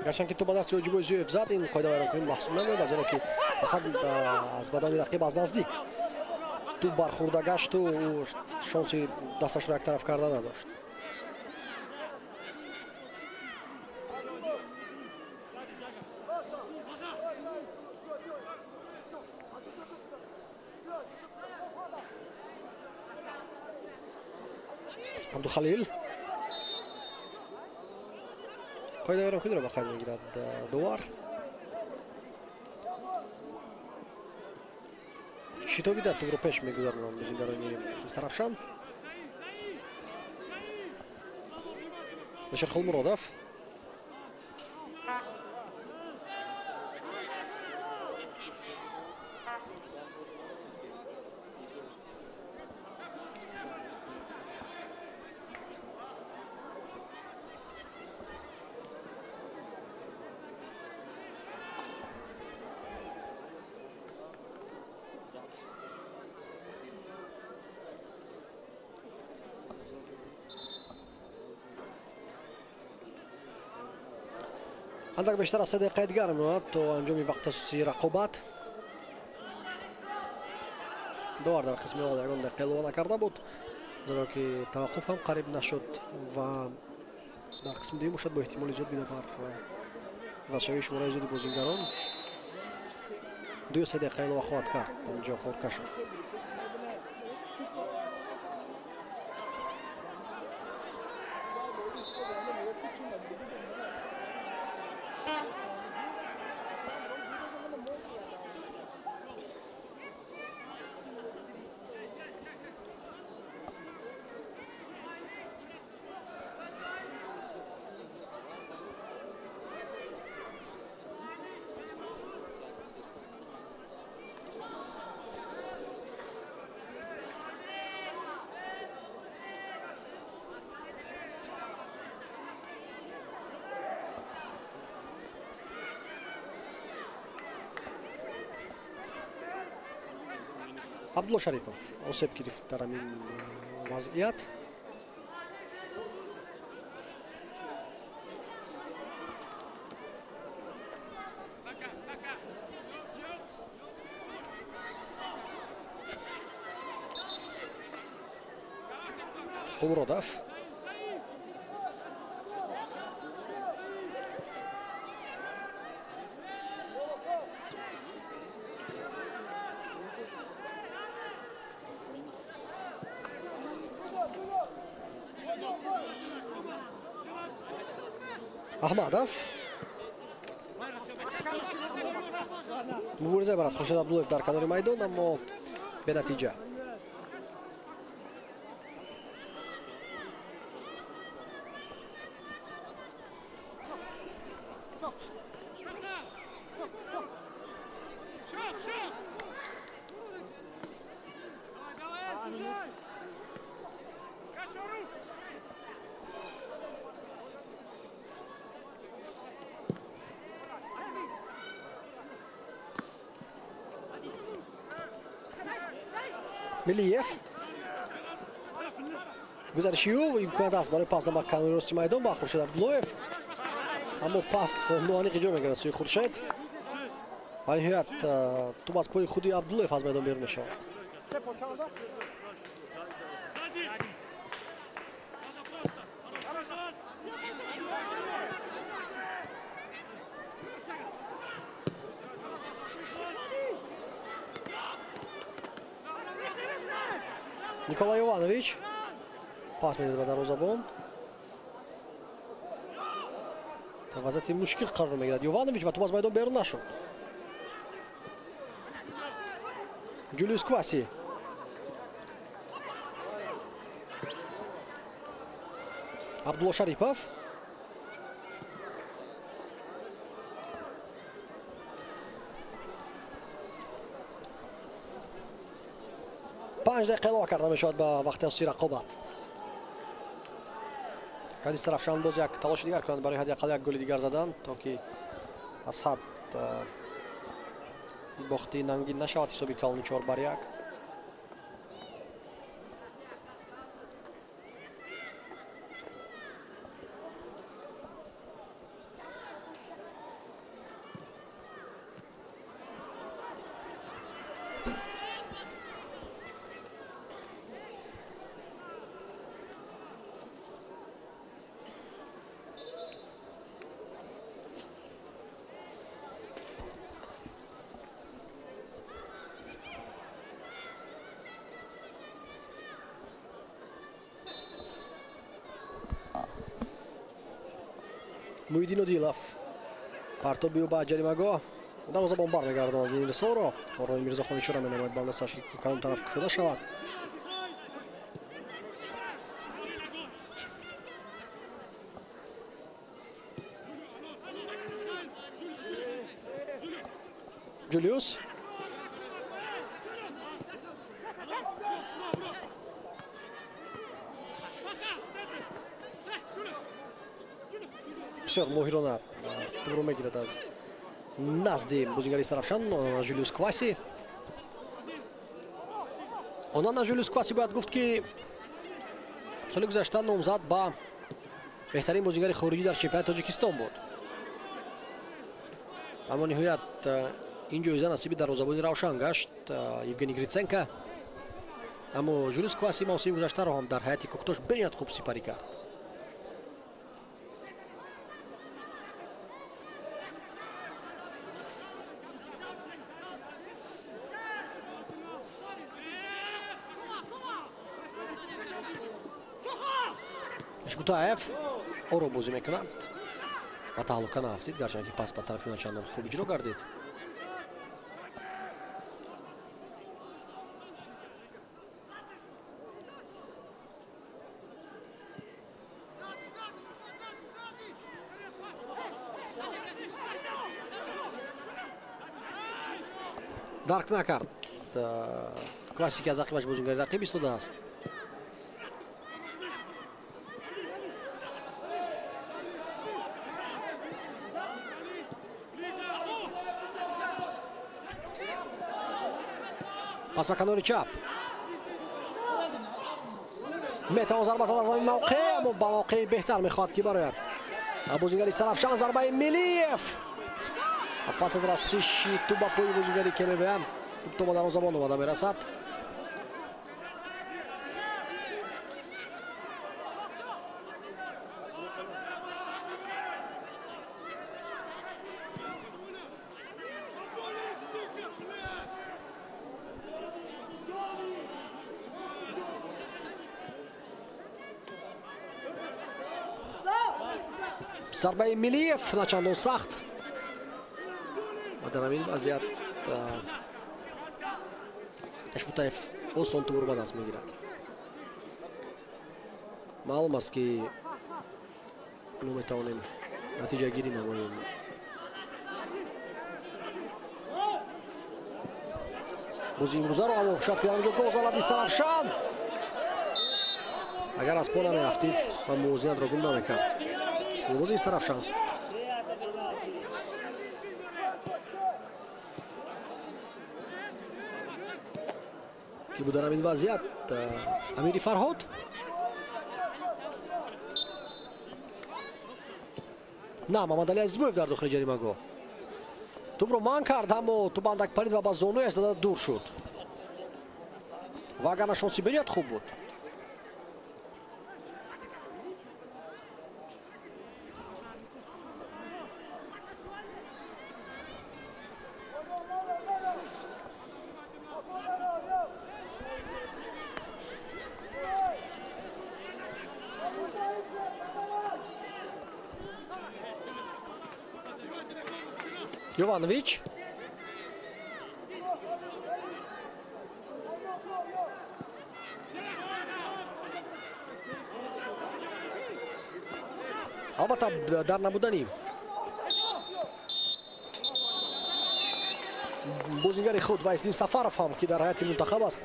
Гарчанд ки ту ба дасти Ҳоҷибой Зиёев зад, ин қоидавайронкунӣ маҳсуб намеёбад, зеро ки аз бадани рақиб аз наздик ту бархӯрда гашту ӯ шонси дасташро яктараф карда надошт. Абдухалил қоидавайронкуниро ба қайд мегирад довар. Шитобида тӯбро пеш мегузаронанд бозигарони Истарафшан. Алишер Холмуродов. Андак бештар аз 3 дақиқаи дигар мемонад то анҷоми вақти асосии рақобат. Довар дар қисми аввал ягон дақиқа илова накарда буд, зеро ки таваққуф ҳам қариб нашуд ва дар қисми дуюм бошад бо эҳтимоли зиёд бинобар вазшавии шумораи зиёди бозингарон 2-3 дақиқа илова хоҳад кард Амиҷон Хоркашов. Абдулло Шарипов осеб гирифт дар ҳамин вазъият. Холмуродов. Аҳмадов мубориза барад Хуршед Абдуллоев дар канори майдон, аммо бенатиҷа. Миллиев гузариши ӯ имконият аст барои пас ба канори рости майдон ба Хуршед Абдуллоев, аммо пас ноаниқ иҷро мегардад сӯи Хуршед ва ниҳоят тӯб аз пои худи Абдуллоев аз майдон берун мешавад. Николайас медиҳад ба дарвозабон. Дар вазъияти мушкил қарор мегирад Йованович ва туп аз майдон берун нашуд. Ҷулиус Кваси. Абдулло Шарипов. Панҷ дақиқа илова карда мешавад ба вақти асосии рақобат. Ҳадис Тарафшан боз як талоши дигар кунанд барои ҳадди ақал як голи дигар задан, то ки аз ҳад бохти нангин нашавад ҳисоби калони 4-1. Муҳиддин Одилов партоби ӯ ба ҷаримагоҳ, дарвозабон бармегардонад ин ирсолро. Коррони Мирзохон ишора менамояд ба дасташ, ки кадом тараф кушода шавад. Ҷулиус бисёр моҳирона тӯбро мегирад аз назди бозигари Сарафшан Жулиус Кваси. Онан аз Жулиус Кваси бояд гуфт, ки соли гузашта номзад ба беҳтарин бозигари хориҷӣ дар чемпионати Тоҷикистон буд, аммо ниҳоят ин ҷоиза насиби дарвозабони Равшан гашт Евгений Гриценко. Аммо Жулиус Кваси мавсими гузаштаро ҳам дар ҳайати Кӯктош бениҳоят хуб сипарӣ кард. Ишбутаев ором бозӣ мекунад, ба таҳлука наафтид, гарчанд ки пас ба тарафи начандон хуб иҷро гардид. Дарк накард Кваси, ки аз ақибаш бозигари рақиб истодааст. Пас ба канори чап метавон зарба зад аз ҳамин мавқеъ, аммо ба мавқеи беҳтар мехоҳад ки барояд бозигари Сарафшан. Зарбаи Милиев пас аз расиши тӯб ба пои бозигари КМВ, тӯб то ба дарвозабон омада мерасад. Зарбаи Милиев начандон сахт ва дар ҳамин вазъият Ишбутаев осон тӯбро ба даст мегирад. Маълум аст, ки мо метавонем натиҷагирӣ намоем. Бозии имрӯзаро, аммо шояд ки дар онҷо гол занад Истарафшан. Агар аз по намеафтид ва мувозинатро гум намекард. Голбози Истарафшан. Ки буд дар ҳамин вазъият? Амири Фарҳод. На, Мамадали Азизбоев дар дохили ҷаримагоҳ тӯбро манъ кард, аммо тӯб андак парид ва ба зонуяш зада дур шуд. Ва агар на шонси бениҳоят хуб буд. Йованович. Албатта, дар набудани бозингари худ Вайсиддин Сафаров ҳам, ки дар ҳайати мунтахаб аст,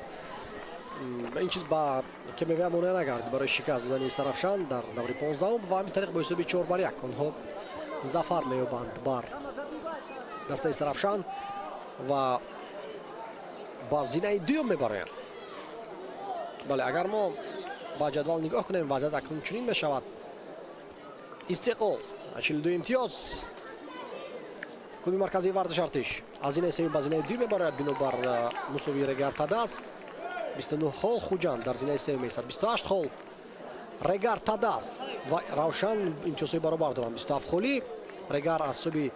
ин чиз ба КМВ монеа нагардид барои шикаст додани Истаравшан дар даври 15 ва ҳамин тариқ бо ҳисоби 4-1 онҳо зафар меёбанд бар дастаи Истаравшан ва ба зинаи дуюм мебароянд. Бале, агар мо ба ҷадвал нигоҳ кунем, вазъият акнун чунин мешавад. Истиқлол 42 имтиёз, клуби марказии варзиш Артиш аз зинаи сеюм ба зинаи дуюм мебарояд бинобар мусовии Регар Тадас 29 хол, Хуҷанд дар зинаи сеюм меистад 28 хол, Регар Тадас ва Равшан имтиёзҳои баробар доранд 27 холӣ. Регар аз ҳисоби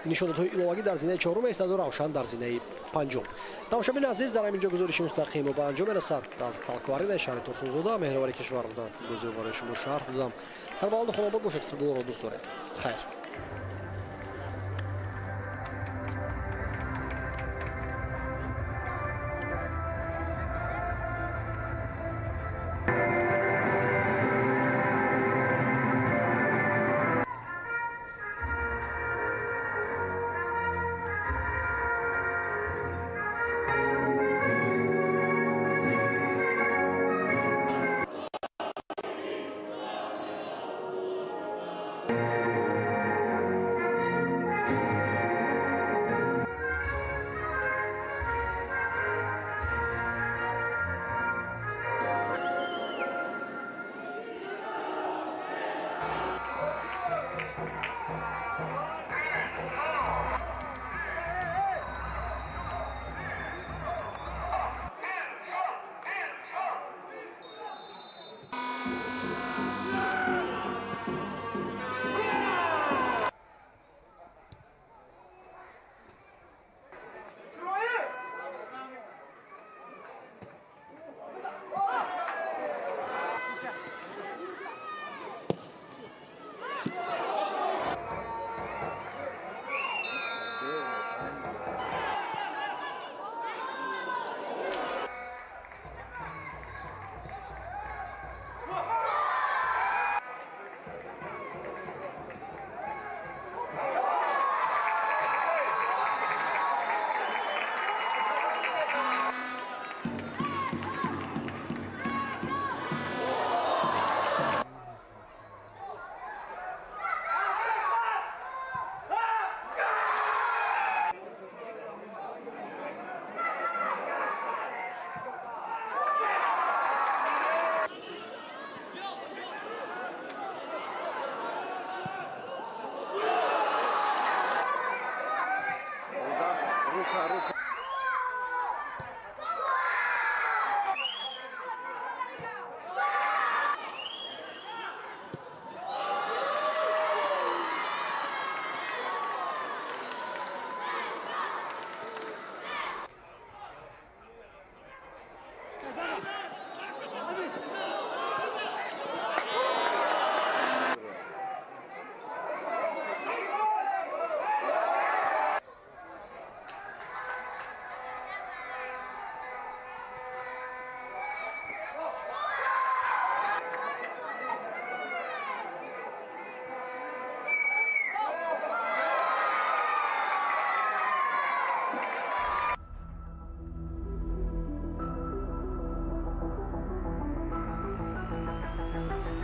нишондодҳои иловагӣ дар зинаи чорум меистаду Равшан дар зинаи панҷум. Тамошобини азиз, дар ҳамин ҷо гузориши мустақимо ба анҷом мерасад. Аз Талкваринаи шаҳри Турсунзода меҳрвари кишвар будам, бозиро барои шумо шарҳ додам. Сарбаланду хонобод бошед, футболро дӯст доред. Хайр.